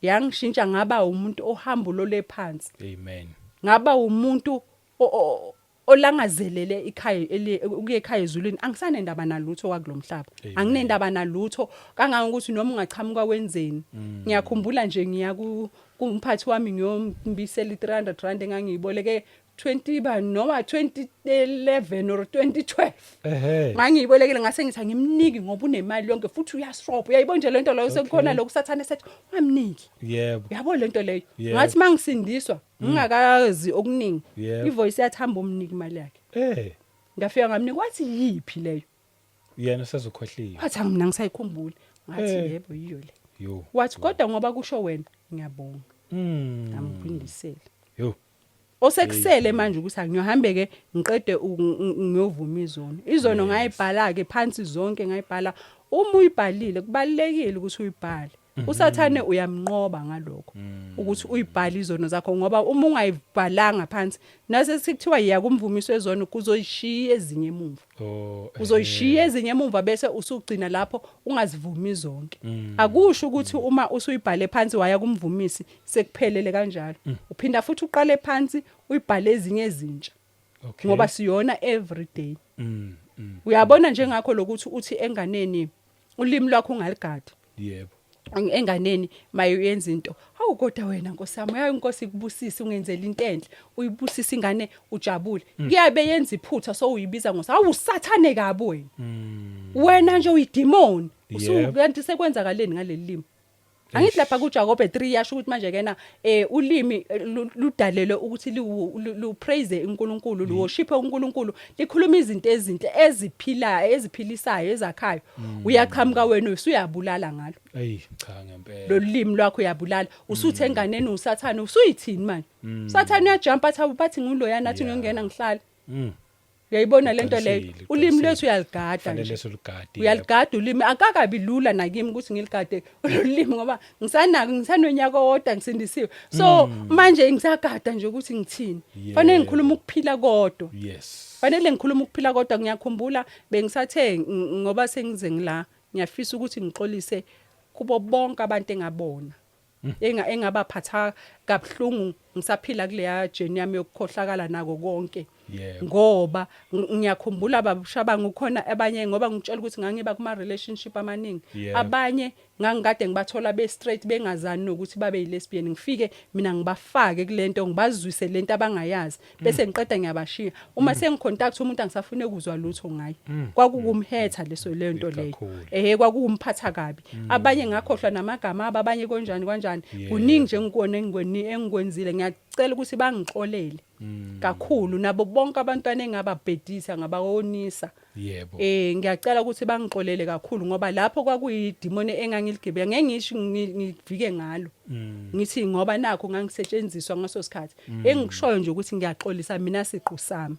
Yangishintsha ngaba umuntu ohamba lole phansi. Ngaba umuntu olangazelele ikhaya ukuya ekhaya ezulwini. Angisanendaba nalutho kwakulomhlaba. Amen. Anginendaba nalutho kangangokuthi noma ungachamuka wenzeni. Ngiyakhumbula nje ngiya kumphathi wami ngiyombisela i300 rand engangiyiboleke 20 ba noma 2011 or 2012. Ngangiyibolekile, ngase ngithi angimniki ngoba unemali yonke futhi uyasropa. Uyayibona nje lento leyo, sekukhona lokhu sathane sethi ungamniki. Uyabo lento leyo. Ngathi mangisindiswa ngingakazi okuningi, ivoice yathi hamba umniki imali yakhe. Ngafika ngamnika, wathi yiphi leyo? Yena usezokhohliwe. Wathi mina ngisayikhumbula. Ngathi yebo, yiyo le. Wathi kodwa ngoba kusho wena ngiyabonga. Ngamphindisela. Osekusele manje ukuthi angiyohambe ke ngiqede ngiyovuma izono. Izono ngayibhala ke phansi zonke, ngayibhala. Uma uyibhalile, kubalekile ukuthi uyibhale. Usathane uyamnqoba ngalokho ukuthi uyibhale izono zakho, ngoba uma ungayibhalanga phansi nase sekuthiwa yiya kumvumiso wezono, kuzoyishiya ezinye emuva. Uzoyishiya ezinye emumva bese usugcina lapho ungazivumi zonke. Akusho ukuthi uma usuyibhale phansi waya kumvumisi sekuphelele kanjalo. Uphinda futhi uqale phansi uyibhale ezinye ezintsha. Ngoba siyona every day. Uyabona njengakho lokuthi uthi enganeni ulimi lwakho ungaligadi. Enganeni mayenza into, hawu kodwa wena nkosi yami, hayi inkosi ikubusise, ungenzela into enhle, uyibusisa ingane ujabule. Kuyabe yenza iphutha so uyibiza ngosa, hawu usathane kabi wena. Wena nje uyidemon. Usukanti sekwenzakaleni ngaleli limi? Angithi lapha kuJakobe 3 yasho ukuthi manje kena ulimi ludalelwe ukuthi lu praise uNkulunkulu, lu worship uNkulunkulu, likhuluma izinto ezinhle eziphilayo, eziphilisayo, ezakhayo. Uyaqhamuka wena usuyabulala ngalo. Ey cha ngempela. Lo limi lwakho uyabulala. Usuthe enganeni usathane, usuyithini manje? Sathane uyajump athi bathi nguloyana athi ngiyongena ngihlale. Uyayibona lento leyo. Ulimi lwethu uyaligada Fanele nje. siligade. Uyaligada ulimi, akakabi lula nakimi ukuthi ngiligade ulimi ngoba ngisanako, ngisanonyaka owodwa ngisindisiwe. So manje ngisagada nje ukuthi ngithini. Fanele ngikhuluma ukuphila kodwa. Fanele ngikhuluma ukuphila kodwa. Ngiyakhumbula bengisathe ngoba sengize ngila, ngiyafisa ukuthi ngixolise kubo bonke abantu engabona engabaphatha kabuhlungu ngisaphila kuleya journey yami yokukhohlakala nako konke. Ngoba ngiyakhumbula babushabanga ukhona abanye, ngoba ngitshela ukuthi ngangiba kuma relationship amaningi. Abanye ngangikade ngibathola be straight bengazani nokuthi babe yi lesbian, ngifike mina ngibafake kulento ngibazwise lento abangayazi, bese ngiqeda ngiyabashiya. Uma sengicontact umuntu angisafune ukuzwa lutho ngaye. Kwakukumhetha leso lento leyo. Kakhulu. Ehe, kwakukumphatha kabi. Abanye ngakhohlwa namagama abo, abanye konjani kanjani. Kuningi nje engikubone engikwenzile, ngiyacela ukuthi bangixolele kakhulu nabo bonke abantwana engababhedisa ngabawonisa. Ngiyacela ukuthi bangixolele kakhulu ngoba lapho kwakuyidimoni engangiligibela, ngeke ngisho ngivike ngalo. Ngithi ngoba nakho ngangisetshenziswa ngaso sikhathi. Engikushoyo nje ukuthi ngiyaxolisa mina siqu sami.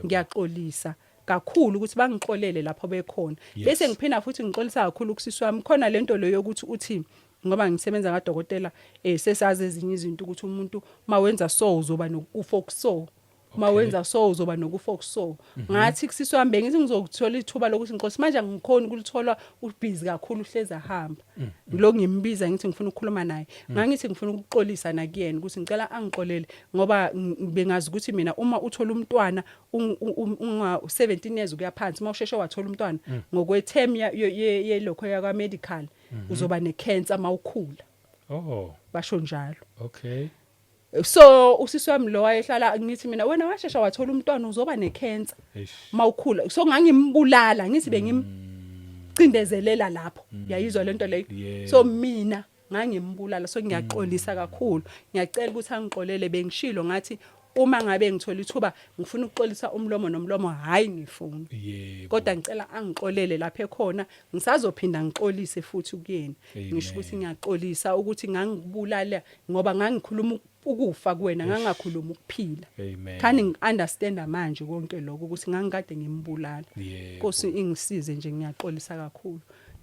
Ngiyaxolisa kakhulu ukuthi bangixolele lapho bekhona. Bese ngiphinda futhi ngixolisa kakhulu kusisi wami. Khona lento leyo yokuthi uthi ngoba ngisebenza kadokotela, sesazi ezinye izinto ukuthi umuntu mawenza so uzoba nokufa okuso. Mawenza so uzoba nokufa okuso. Ngathi kusisi wami bengithi ngizokuthola ithuba lokuthi ngixolise, manje angikhoni ukulithola, ubhizi kakhulu uhlezi ahamba. Ngilokhu ngimbiza ngithi ngifuna ukukhuluma naye. Ngangithi ngifuna ukuxolisa nakuyena ukuthi ngicela angixolele ngoba bengazi ukuthi mina uma uthola umntwana unga 17 years ukuya phansi, uma usheshe wathola umntwana ngokwe-term yelokho yakwa medical uzoba necancer mawukhula. Basho njalo. So usisi wami lo wayehlala ngithi mina wena washesha wathola umntwana uzoba necancer mawukhula. So ngangimbulala ngithi bengim Cindezelela lapho, uyayizwa lento leyo? Yeah. So mina ngangimbulala, so ngiyaxolisa kakhulu, ngiyacela ukuthi angixolele. Bengishilo ngathi uma ngabe ngithola ithuba ngifuna ukuxolisa umlomo nomlomo, hayi ngifuna, kodwa ngicela angixolele lapha ekhona. Ngisazophinda ngixolise futhi kuyena, ngisho ukuthi ngiyaxolisa ukuthi ngangikubulala, ngoba ngangikhuluma ukufa kuwena, ngangakhuluma ukuphila. Amen. Khani ngi-understanda manje konke lokho ukuthi ngangikade ngimbulala. Nkosi ingisize nje, ngiyaxolisa kakhulu.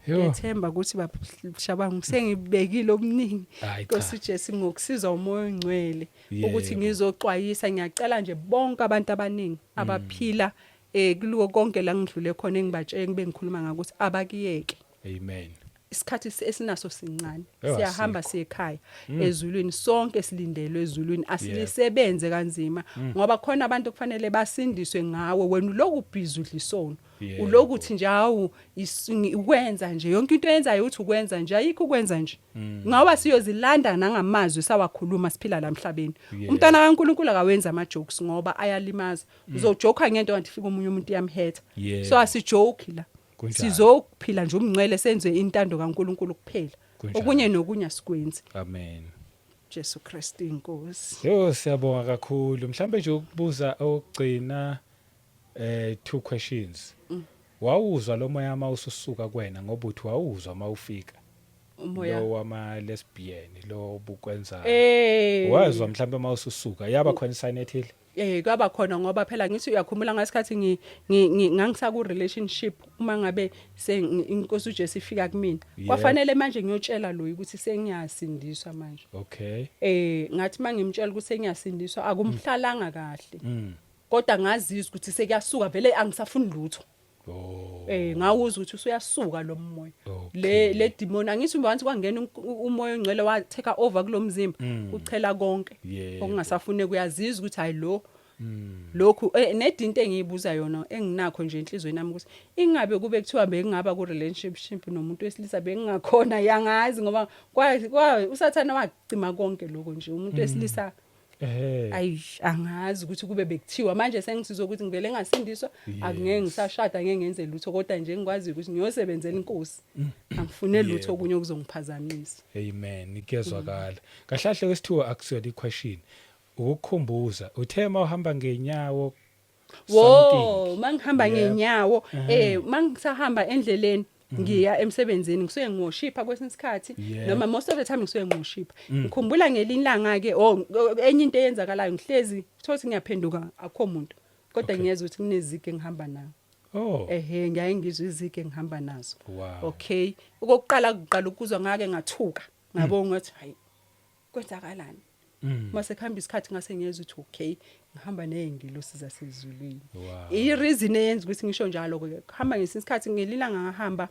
Yo. Ngiyethemba ukuthi babushabangu sengibekile okuningi. Hayi cha. Nkosi Jesu, ngokusiza umoya ongcwele ukuthi ngizoxwayisa, ngiyacela nje bonke abantu abaningi abaphila kulo konke la ngidlule khona, engibatshela ngibe ngikhuluma ngako, ukuthi abakiyeke. Amen. Isikhathi esinaso sincane. Ewu, Siyahamba asikho. siye ekhaya ezulwini, sonke silindelwe ezulwini. Asilisebenze kanzima, ngoba khona abantu kufanele basindiswe ngawe. Wena uloku busy udla isono, uloku uthi nje hawu, ukwenza nje yonke into oyenzayo, uthi ukwenza nje, ayikho ukwenza nje, ngoba siyozilanda nangamazwi sawakhuluma siphila la emhlabeni. Umntwana kaNkuluNkulu akawenza ama jokes, ngoba ayalimaza. Uzojoka ngento kanti fika omunye umuntu iyamhetha. So asijoke la. Sizophila nje umngcwele, senze intando kaNkuluNkulu kuphela. Okunye nokunye asikwenzi. Amen. Jesu Kristu inkosi. Yo, siyabonga kakhulu. Mhlambe nje ukubuza okugcina, two questions. Wawuzwa lo moya mawususuka kuwena, ngoba uthi wawuzwa mawufika? Umoya? Lo wama lesbian lo bukwenza. Wazwa mhlambe mawususuka, yaba khona isign ethile? Kwaba khona, ngoba phela ngithi uyakhumula ngasikhathi ngangisaku relationship uma ngabe inkosi uJesu ifika kumina. Kwafanele manje ngiyotshela lo ukuthi sengiyasindiswa manje. Ngathi mangimtshela ukuthi sengiyasindiswa, akumhlalanga kahle. Kodwa ngazizwa ukuthi sekuyasuka vele, angisafuni lutho. Ngawuzwa ukuthi usuyasuka lo moya. Le demon, angithi once kwangena umoya ongcwele wa take over kulomzimba, uchela konke okungasafune, kuyazizwa ukuthi hayi lo lokhu nedinto engiyibuza yona enginakho nje enhlizweni yami, ukuthi ingabe kube kuthiwa bengingaba ku relationship nomuntu wesilisa, bengingakhona? Yangazi, ngoba kwa usathana wacima konke lokho nje, umuntu wesilisa. Ayi, angazi ukuthi kube bekuthiwa manje sengisizwe ukuthi ngivele ngasindiswa, akungeke ngisashada, ngeke ngenze lutho, kodwa nje ngikwazi ukuthi ngiyosebenzela inkosi, angifune lutho okunye okuzongiphazamisa. Amen, kuyezwakala. Kahle kahle kwesithiwa akusiyona iquestion. Ukukukhumbuza, uthe mawuhamba ngenyawo Wo, mangihamba ngenyawo, mangisahamba endleleni ngiya emsebenzini, ngisuke ngiwoshipha kwesinye isikhathi, noma most of the time ngisuke ngiwoshipha. Ngikhumbula ngelinye ilanga ke, oh, enye into eyenzakalayo, ngihlezi thothi ngiyaphenduka, akukho muntu, kodwa ngiyezwa ukuthi kunezigi engihamba nawo. Ehe, ngiyaye ngizwe izigi engihamba nazo. Okay, okokuqala kuqala ukuzwa, ngake ngathuka, ngabonga ngathi hayi, kwenzakalani? Mase kuhamba isikhathi ngase ngiyezwa ukuthi okay, ngihamba nezingilosi zasezulwini. I reason eyenza ukuthi ngisho njalo ke, kuhamba ngesinye isikhathi, ngelilanga ngahamba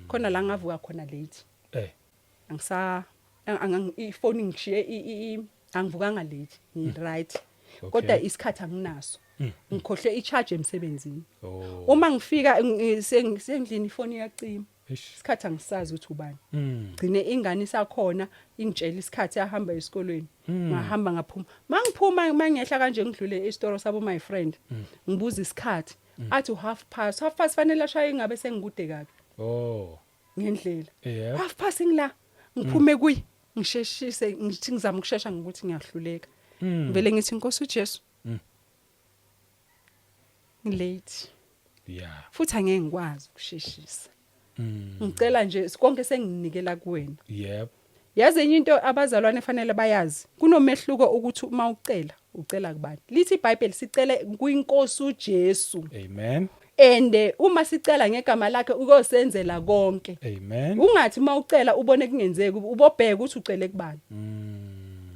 khona la ngavuka khona late. Angisa ifoni ngishiye, angivukanga late, ngi right, kodwa isikhathi anginaso, ngikhohle i-charge emsebenzini. Uma ngifika sendlini, ifoni iyacima. Isikhathi angisazi ukuthi ubani. Gcine ingane isakhona ingitshela isikhathi, yahamba esikolweni. Ngahamba ngaphuma, mangiphuma mangehla kanje, ngidlule esitoro sabo my friend, ngibuza isikhathi, athi half past. Half past fanele ashaye ingabe sengikude kabi ngendlela. Half past ngila ngiphume kuyi, ngisheshise, ngithi ngizama ukushesha ngokuthi ngiyahluleka. Ngivele ngithi, Nkosi uJesu, ngilate futhi angeke ngikwazi ukusheshisa. Ngicela nje konke senginikela kuwena. Yazi enye into abazalwane fanele bayazi, kunomehluko ukuthi uma ucela, ucela kubani. Lithi iBhayibheli sicele kwinkosi uJesu. Amen. And uma sicela ngegama lakhe, ukosenzela konke. Amen. Ungathi uma ucela ubone kungenzeki, ubobheka ukuthi ucele kubani.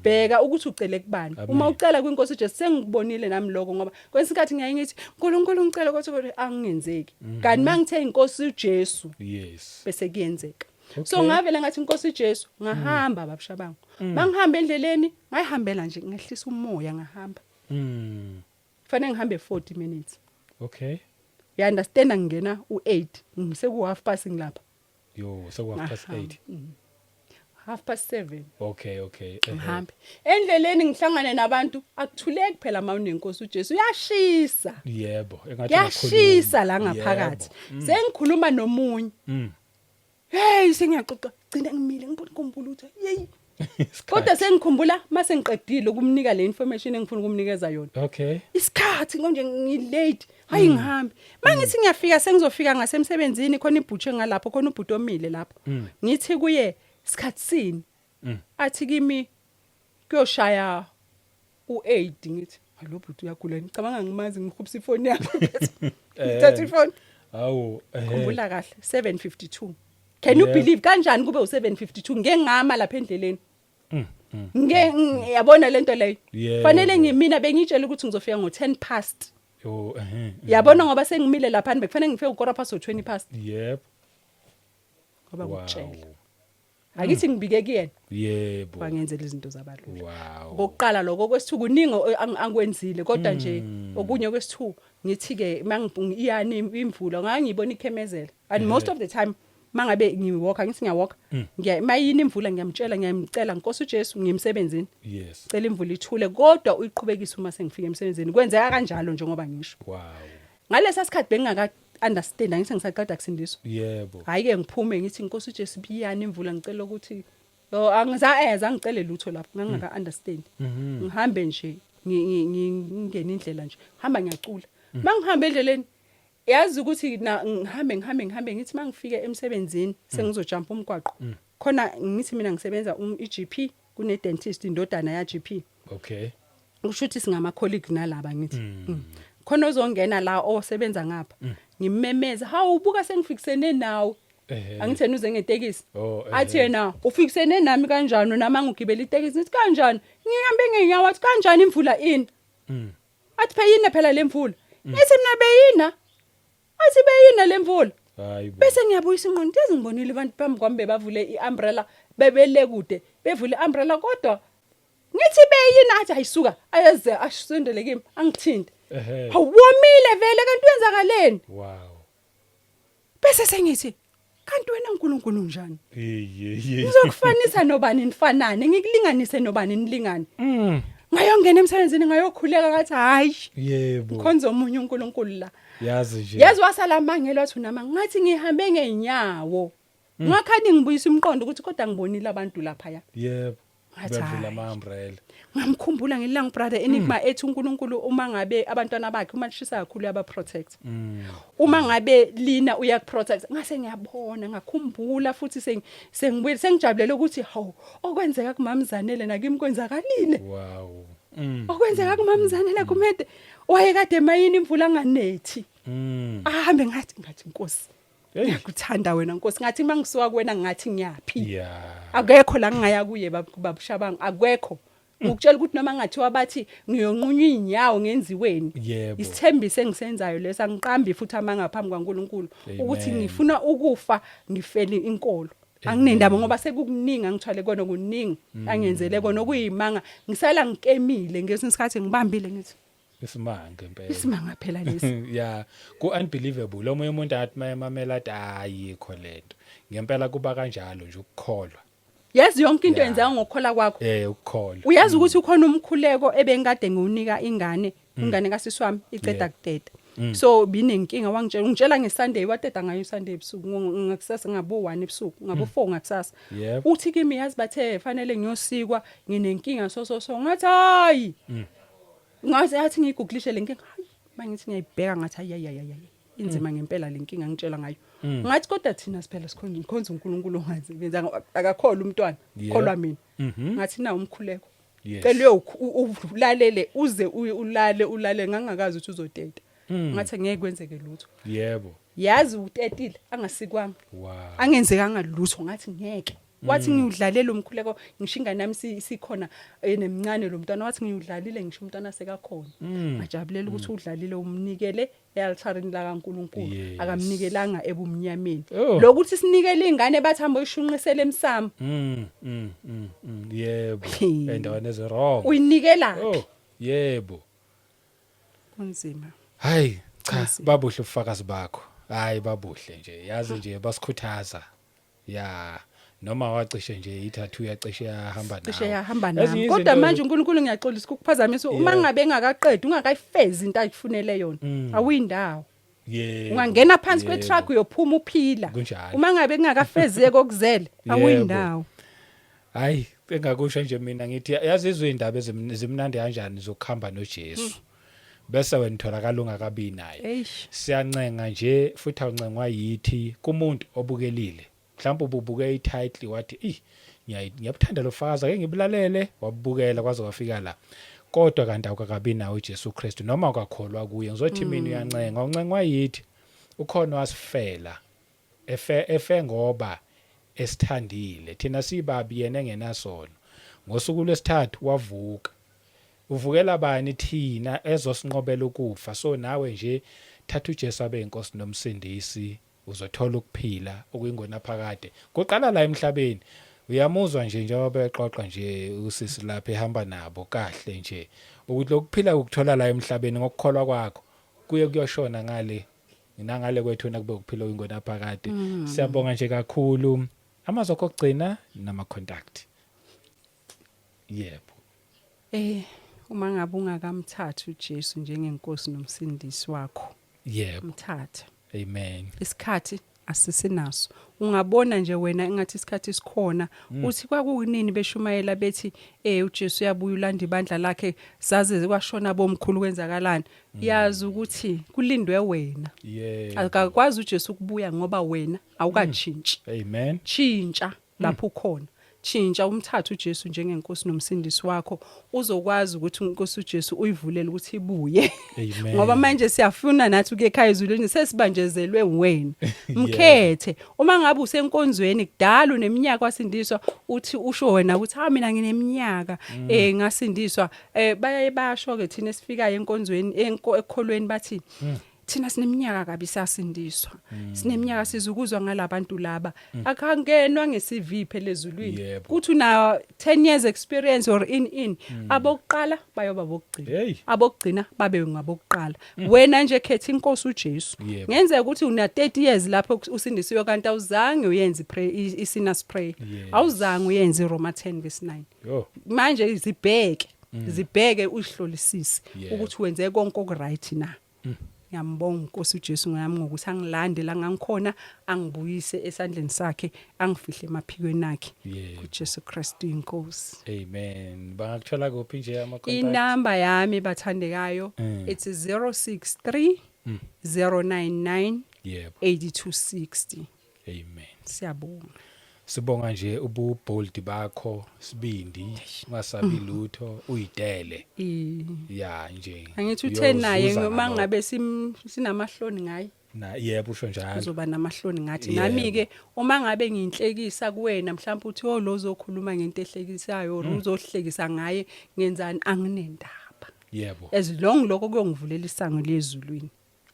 Bheka ukuthi ucele kubani. Amen. Uma ucela kwinkosi uJesu, sengikubonile nami lokho, ngoba kwesinye isikhathi ngiyaye ngithi uNkulunkulu ngicela, kodwa kodwa angingenzeki. Kanti mangithe inkosi uJesu, bese kuyenzeka. So ngavele ngathi inkosi uJesu, ngahamba babushabangu. Mangihamba endleleni, ngayihambela nje, ngehlisa umoya, ngahamba. Fanele ngihambe 40 minutes. You understand, ngingena u8, ngiseku half past ngilapha. Yo, seku half past Ngahamba. 8. 7:30. Okay. Ngihambe endleleni, ngihlangane nabantu. Akuthuleki phela uma unenkosi uJesu, uyashisa. Yebo, engathi Kuyashisa la ungakhuluma. ngaphakathi. Sengikhuluma nomunye, hey, sengiyaxoxa, gcina ngimile, ngibona, ngikhumbula ukuthi yeyi, kodwa sengikhumbula mase ngiqedile ukumnika le information engifuna ukumnikeza yona. Isikhathi konje, ngilate. Hayi, ngihambe mangithi ngiyafika, sengizofika ngasemsebenzini, khona ibhutshe ngalapho, khona ubhuti omile lapho. Ngithi kuye, "Isikhathi sini?" Athi kimi kuyoshaya u8. Ngithi, "Hayi, lo bhuti uyagula." Ngicabanga ngimazi, ngihubisa ifoni yakho, ngithatha ifoni. Awu. Khumbula kahle, 7:52. Can you believe? Kanjani kube u7:52 ngeke ngama lapha endleleni? Ngeke yabona lento leyo. Fanele ngimina bengitshela ukuthi ngizofika ngo10 past. Yo, ehe. Yabona, ngoba sengimile lapha, bekufanele ngifike u-quarter past or 20 past. Ngoba ngikutshela, akithi ngibike kuyena, wangenzela izinto zabalula. Okokuqala lokho. Kwesithu, kuningi akwenzile, kodwa nje okunye kwesithu, ngithi ke mangiyani imvula, ngangiyibona ikhemezela, and most of the time mangabe ngiwalka, ngithi ngiyawalka, ngiya mayini imvula, ngiyamtshela, ngiyamcela, "Nkosi uJesu, ngiyemsebenzini, cela imvula ithule," kodwa uyiqhubekisa uma sengifika emsebenzini. Kwenzeka kanjalo njengoba ngisho. Ngalesa sikhathi bengingaka understand, angithi ngisaqeda kusindiswa. Hayi ke, ngiphume ngithi, "Inkosi uJesu, biyani imvula, ngicela ukuthi..." Yo, angizaeza ngicele lutho lapho, ngangaka understand. Ngihambe nje, ngingena indlela nje, hamba ngiyacula. Mangihamba endleleni, yazi ukuthi na ngihambe, ngihambe, ngihambe, ngithi mangifike emsebenzini, sengizojumpa umgwaqo. Khona ngithi mina ngisebenza iGP, kune dentist, indodana ya GP. Kusho ukuthi singama colleague nalaba, ngithi. Khona ozongena la osebenza ngapha. Ngimemeza, "Hawu, ubuka sengifikisene nawe." Angithi yena uze ngetekisi. Athi yena, "Ufikisene nami kanjani nami ngigibela itekisi?" Ngithi, "Kanjani? Ngihambe ngenyawo." Athi, "Kanjani, imvula ini?" Athi, "Pheyina phela lemvula." Ngithi mina, "Beyina." Athi, "Beyina lemvula." Hayibo. Bese ngiyabuyisa ingqondo, yazi ngibonile abantu phambi kwami bebavule iumbrella, bebele kude, bevule iumbrella, kodwa ngithi beyina. Athi, "Ayisuka," ayeze asondele kimi, angithinte. "Hawu, womile vele, kanti wenzakaleni?" Bese sengithi, "Kanti wena uNkulunkulu njani? Hey hey. Ngizokufanisa nobani nifanane, ngikulinganise nobani nilingane?" Ngayongena emsebenzini, ngayokhuleka, ngathi, "Hayi, ngikhonza omunye uNkulunkulu la." Yazi nje. Yazi wasala mangelo, wathi, "Unama." Ngathi, "Ngihambe ngeenyawo." Ngakhani ngibuyisa umqondo ukuthi kodwa ngibonile abantu lapha ya. Ngathi, Bevula "Hhayi." ama umbrella. Ngamkhumbula ngelanga brother Enigma ethi uNkulunkulu uma ngabe abantwana bakhe, uma lishisa kakhulu, uyaba protect. Uma ngabe lina, uyakuprotect. Ngase ngiyabona, ngakhumbula futhi sengibuyele, sengijabulela ukuthi hawu, okwenzeka kumamzanele nakimi kwenzakalile. Okwenzeka kumamzanele kumede wayekade mayini imvula anganethi. Ahambe, ngathi, "Nkosi, Hey. ngiyakuthanda wena Nkosi." Ngathi mangisuka kuwena, ngathi ngiyaphi? Akekho la ngingaya kuye, babushabanga, akekho. Ngikutshela ukuthi noma ngathiwa bathi ngiyonqunywa inyawo ngenziweni, isithembiso engisenzayo leso, angiqambi futhi amanga phambi kwaNkuluNkulu ukuthi Amen. ngifuna ukufa ngifele inkolo. Anginendaba, ngoba sekukuningi angithwale kona, kuningi angenzele kona okuyimanga. Ngisala ngikemile ngesinye isikhathi, ngibambile, ngithi, Isimanga impela. "Isimanga phela lesi." Yeah, ku unbelievable. Omunye umuntu athi mayemamela athi ayikho lento. Ngempela kuba kanjalo nje ukukholwa. Yazi yonke into yenzeka ngokukholwa kwakho. Ukukholwa. Uyazi ukuthi ukhona umkhuleko ebengikade ngiwunika ingane, ingane kasisi wami iceda kuteta. So binenkinga, wangitshela, ungitshela ngeSunday, wateta ngayo iSunday ebusuku, ngakusasa ngabo 1 ebusuku, ngabo 4 ngakusasa. Uthi kimi, "Yazi bathe fanele ngiyosikwa, nginenkinga so so so." Ngathi, "Hayi." Ngathi, athi ngiyigugulishe le nkinga. Hayi, mangithi ngiyayibheka, ngathi, "Hayi, hayi, hayi. Inzima ngempela le nkinga ngitshela ngayo." Ngathi, "Kodwa thina siphela sikhonza, ngikhonza uNkulunkulu ongasebenza, akakholwa umntwana, kholwa mina." Ngathi, "Na umkhuleko." Cela ulalele uze ulale ulale, ngangakazi ukuthi uzoteta. Ngathi ngeke kwenzeke lutho. Yazi utetile angasikwanga. Angenzekanga lutho, ngathi ngeke. Wathi ngiwudlalela umkhuleko, ngisho ingane nami sikhona nemncane lo mntwana, wathi ngiwudlalile ngisho umntwana sekakhona. Ngajabulela ukuthi udlalile, umnikele ealtarini la kaNkuluNkulu. Akamnikelanga ebumnyameni. Lokuthi sinikele ingane, bathi hamba uyishunqisele emsamo. Yebo. Hey. Endaweni ezi wrong. Uyinikela Oh, yebo. Kunzima. Hayi, cha, Kunzima. babuhle ubufakazi bakho. Hayi, babuhle nje. Yazi nje basikhuthaza. Ya. Noma wacishe nje i-tattoo yacishe yahamba nawe. Cishe yahamba Ezinye nami. Kodwa izinto- manje uNkulunkulu ngiyaxolisa ukukuphazamisa uma ngabe engakaqedi ungakayifezi into ayifunele yona. Awuyindawo. Yebo. Ungangena phansi yebo. kwe-truck uyophuma uphila. Kunjalo. Uma ngabe kungakafezeki okuzele Yebo. awuyindawo. Hayi, engakusho nje mina ngithi yazizwe indaba ezimnandi kanjani zokuhamba noJesu. Bese wena utholakala ungakabi naye. Eish. Siyancenga nje futhi awuncengwa yithi kumuntu obukelile. Mhlawumbe ububuke i-title wathi, "Ih, ngiyabuthanda lo fakazi ake ngibulalele." Wabukela kwaze kwafika la. Kodwa kanti awukakabi nawe uJesu Kristu noma ukakholwa kuye. Ngizothi mina uyancenga, uncengwa yithi. Ukhona wasifela. Efe ngoba esithandile. Thina sibabi yena engenasono. Ngosuku lwesithathu wavuka. Uvukela bani thina ezosinqobela ukufa. So nawe nje thatha uJesu abe inkosi nomsindisi uzothola ukuphila okuyingonaphakade. Kuqala la emhlabeni. Uyamuzwa nje njengoba bexoxa nje usisi lapha ehamba nabo kahle nje ukuthi lokuphila ukuthola la emhlabeni ngokukholwa kwakho kuye kuyoshona ngale nangale kwethuna kube ukuphila okuyingonaphakade. Siyabonga nje kakhulu. Amazwi akho okugcina nama contact. Yebo. Uma ngabe ungakamthathi uJesu njengenkosi nomsindisi wakho. Yebo. Mthatha. Amen. Isikhathi asisinaso. Ungabona nje wena engathi isikhathi sikhona uthi kwakunini beshumayela bethi uJesu uyabuya ulanda ibandla lakhe saze kwashona bomkhulu kwenzakalani. Yazi ukuthi kulindwe wena. Yebo. Akakwazi uJesu ukubuya ngoba wena awukatshintshi. Amen. Tshintsha lapho ukhona. Tshintsha umthathe uJesu njengenkosi nomsindisi wakho uzokwazi ukuthi inkosi uJesu uyivulele ukuthi ibuye. Amen. Ngoba manje siyafuna nathi ukuya ekhaya ezulwini sesibanjezelwe wena. Mkhethe. Uma ngabe usenkonzweni kudala uneminyaka wasindiswa uthi usho wena ukuthi ha mina ngineminyaka ngasindiswa bayaye basho ke thina esifikayo enkonzweni ekholweni bathi thina sineminyaka kabi sasindiswa. Sineminyaka sizukuzwa ngalabantu laba. Akangenwa nge-CV phela ezulwini. Yebo. Kuthi una 10 years experience or in abokuqala bayoba bokugcina. Hey. Abokugcina babe ngabokuqala. Wena nje khetha inkosi uJesu. Yebo. Ngenzeka ukuthi una 30 years lapho usindisiwe kanti awuzange uyenze i sinner's prayer. Yes. Awuzange uyenze iRoma 10 verse 9. Yo. Manje zibheke, zibheke uzihlolisise Yebo. ukuthi wenze konke okuright na. Ngiyambonga inkosi uJesu ngami ngokuthi angilande la ngangikhona angibuyise esandleni sakhe angifihle emaphikweni akhe. Yebo. kuJesu Kristu inkosi. Amen. Bangakuthola kuphi nje ama contact? Inamba yami bathandekayo it's 063 099 Yebo. 8260. Amen. Siyabonga. Sibonga nje ubu bold bakho sibindi ungasabi lutho uyidele. Ya nje. Angithi uthe naye uyozuza uma ngalokho. ngabe sinamahloni ngaye. Na yebo usho njalo. Uzoba namahloni ngathi Yebo. nami ke uma ngabe nginhlekisa kuwena mhlawumbe uthi oh lo uzokhuluma ngento ehlekisayo or uzohlekisa ngaye ngenzani anginendaba. Yebo. As long lokho kuyongivulela isango lezulwini.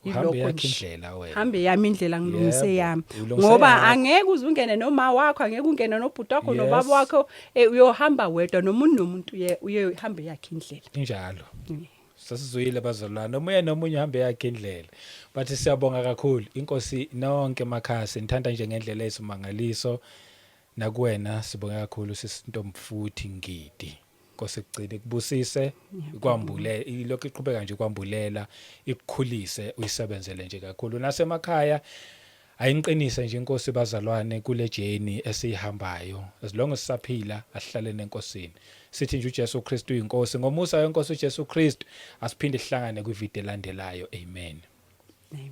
Uhambe Yilokho yakhe nje. indlela wena. Hambe yami indlela ngilungise Yebo, yami. ulungise Ngoba yakho. angeke uze ungene noma wakho angeke ungene nobhuti wakho nobaba Yes. wakho uyohamba wedwa nomuntu nomuntu uye uhambe yakhe indlela. Injalo. Sasizwile bazalwane omunye nomunye uhambe yakhe indlela. But siyabonga kakhulu inkosi nonke emakhaya sinithanda nje ngendlela eyisimangaliso. Nakuwena sibonga kakhulu sisintomfuthi Ngidi. Nkosi igcine ikubusise ikwambule ilokhu iqhubeka nje kwambulela ikukhulise uyisebenzele nje kakhulu. Nasemakhaya ayinqinise nje inkosi bazalwane kule journey esiyihambayo. As long as sisaphila asihlale nenkosini. Sithi nje uJesu Kristu uyinkosi. Ngomusa wenkosi uJesu Kristu asiphinde sihlangane kwivideo elandelayo. Amen. Amen.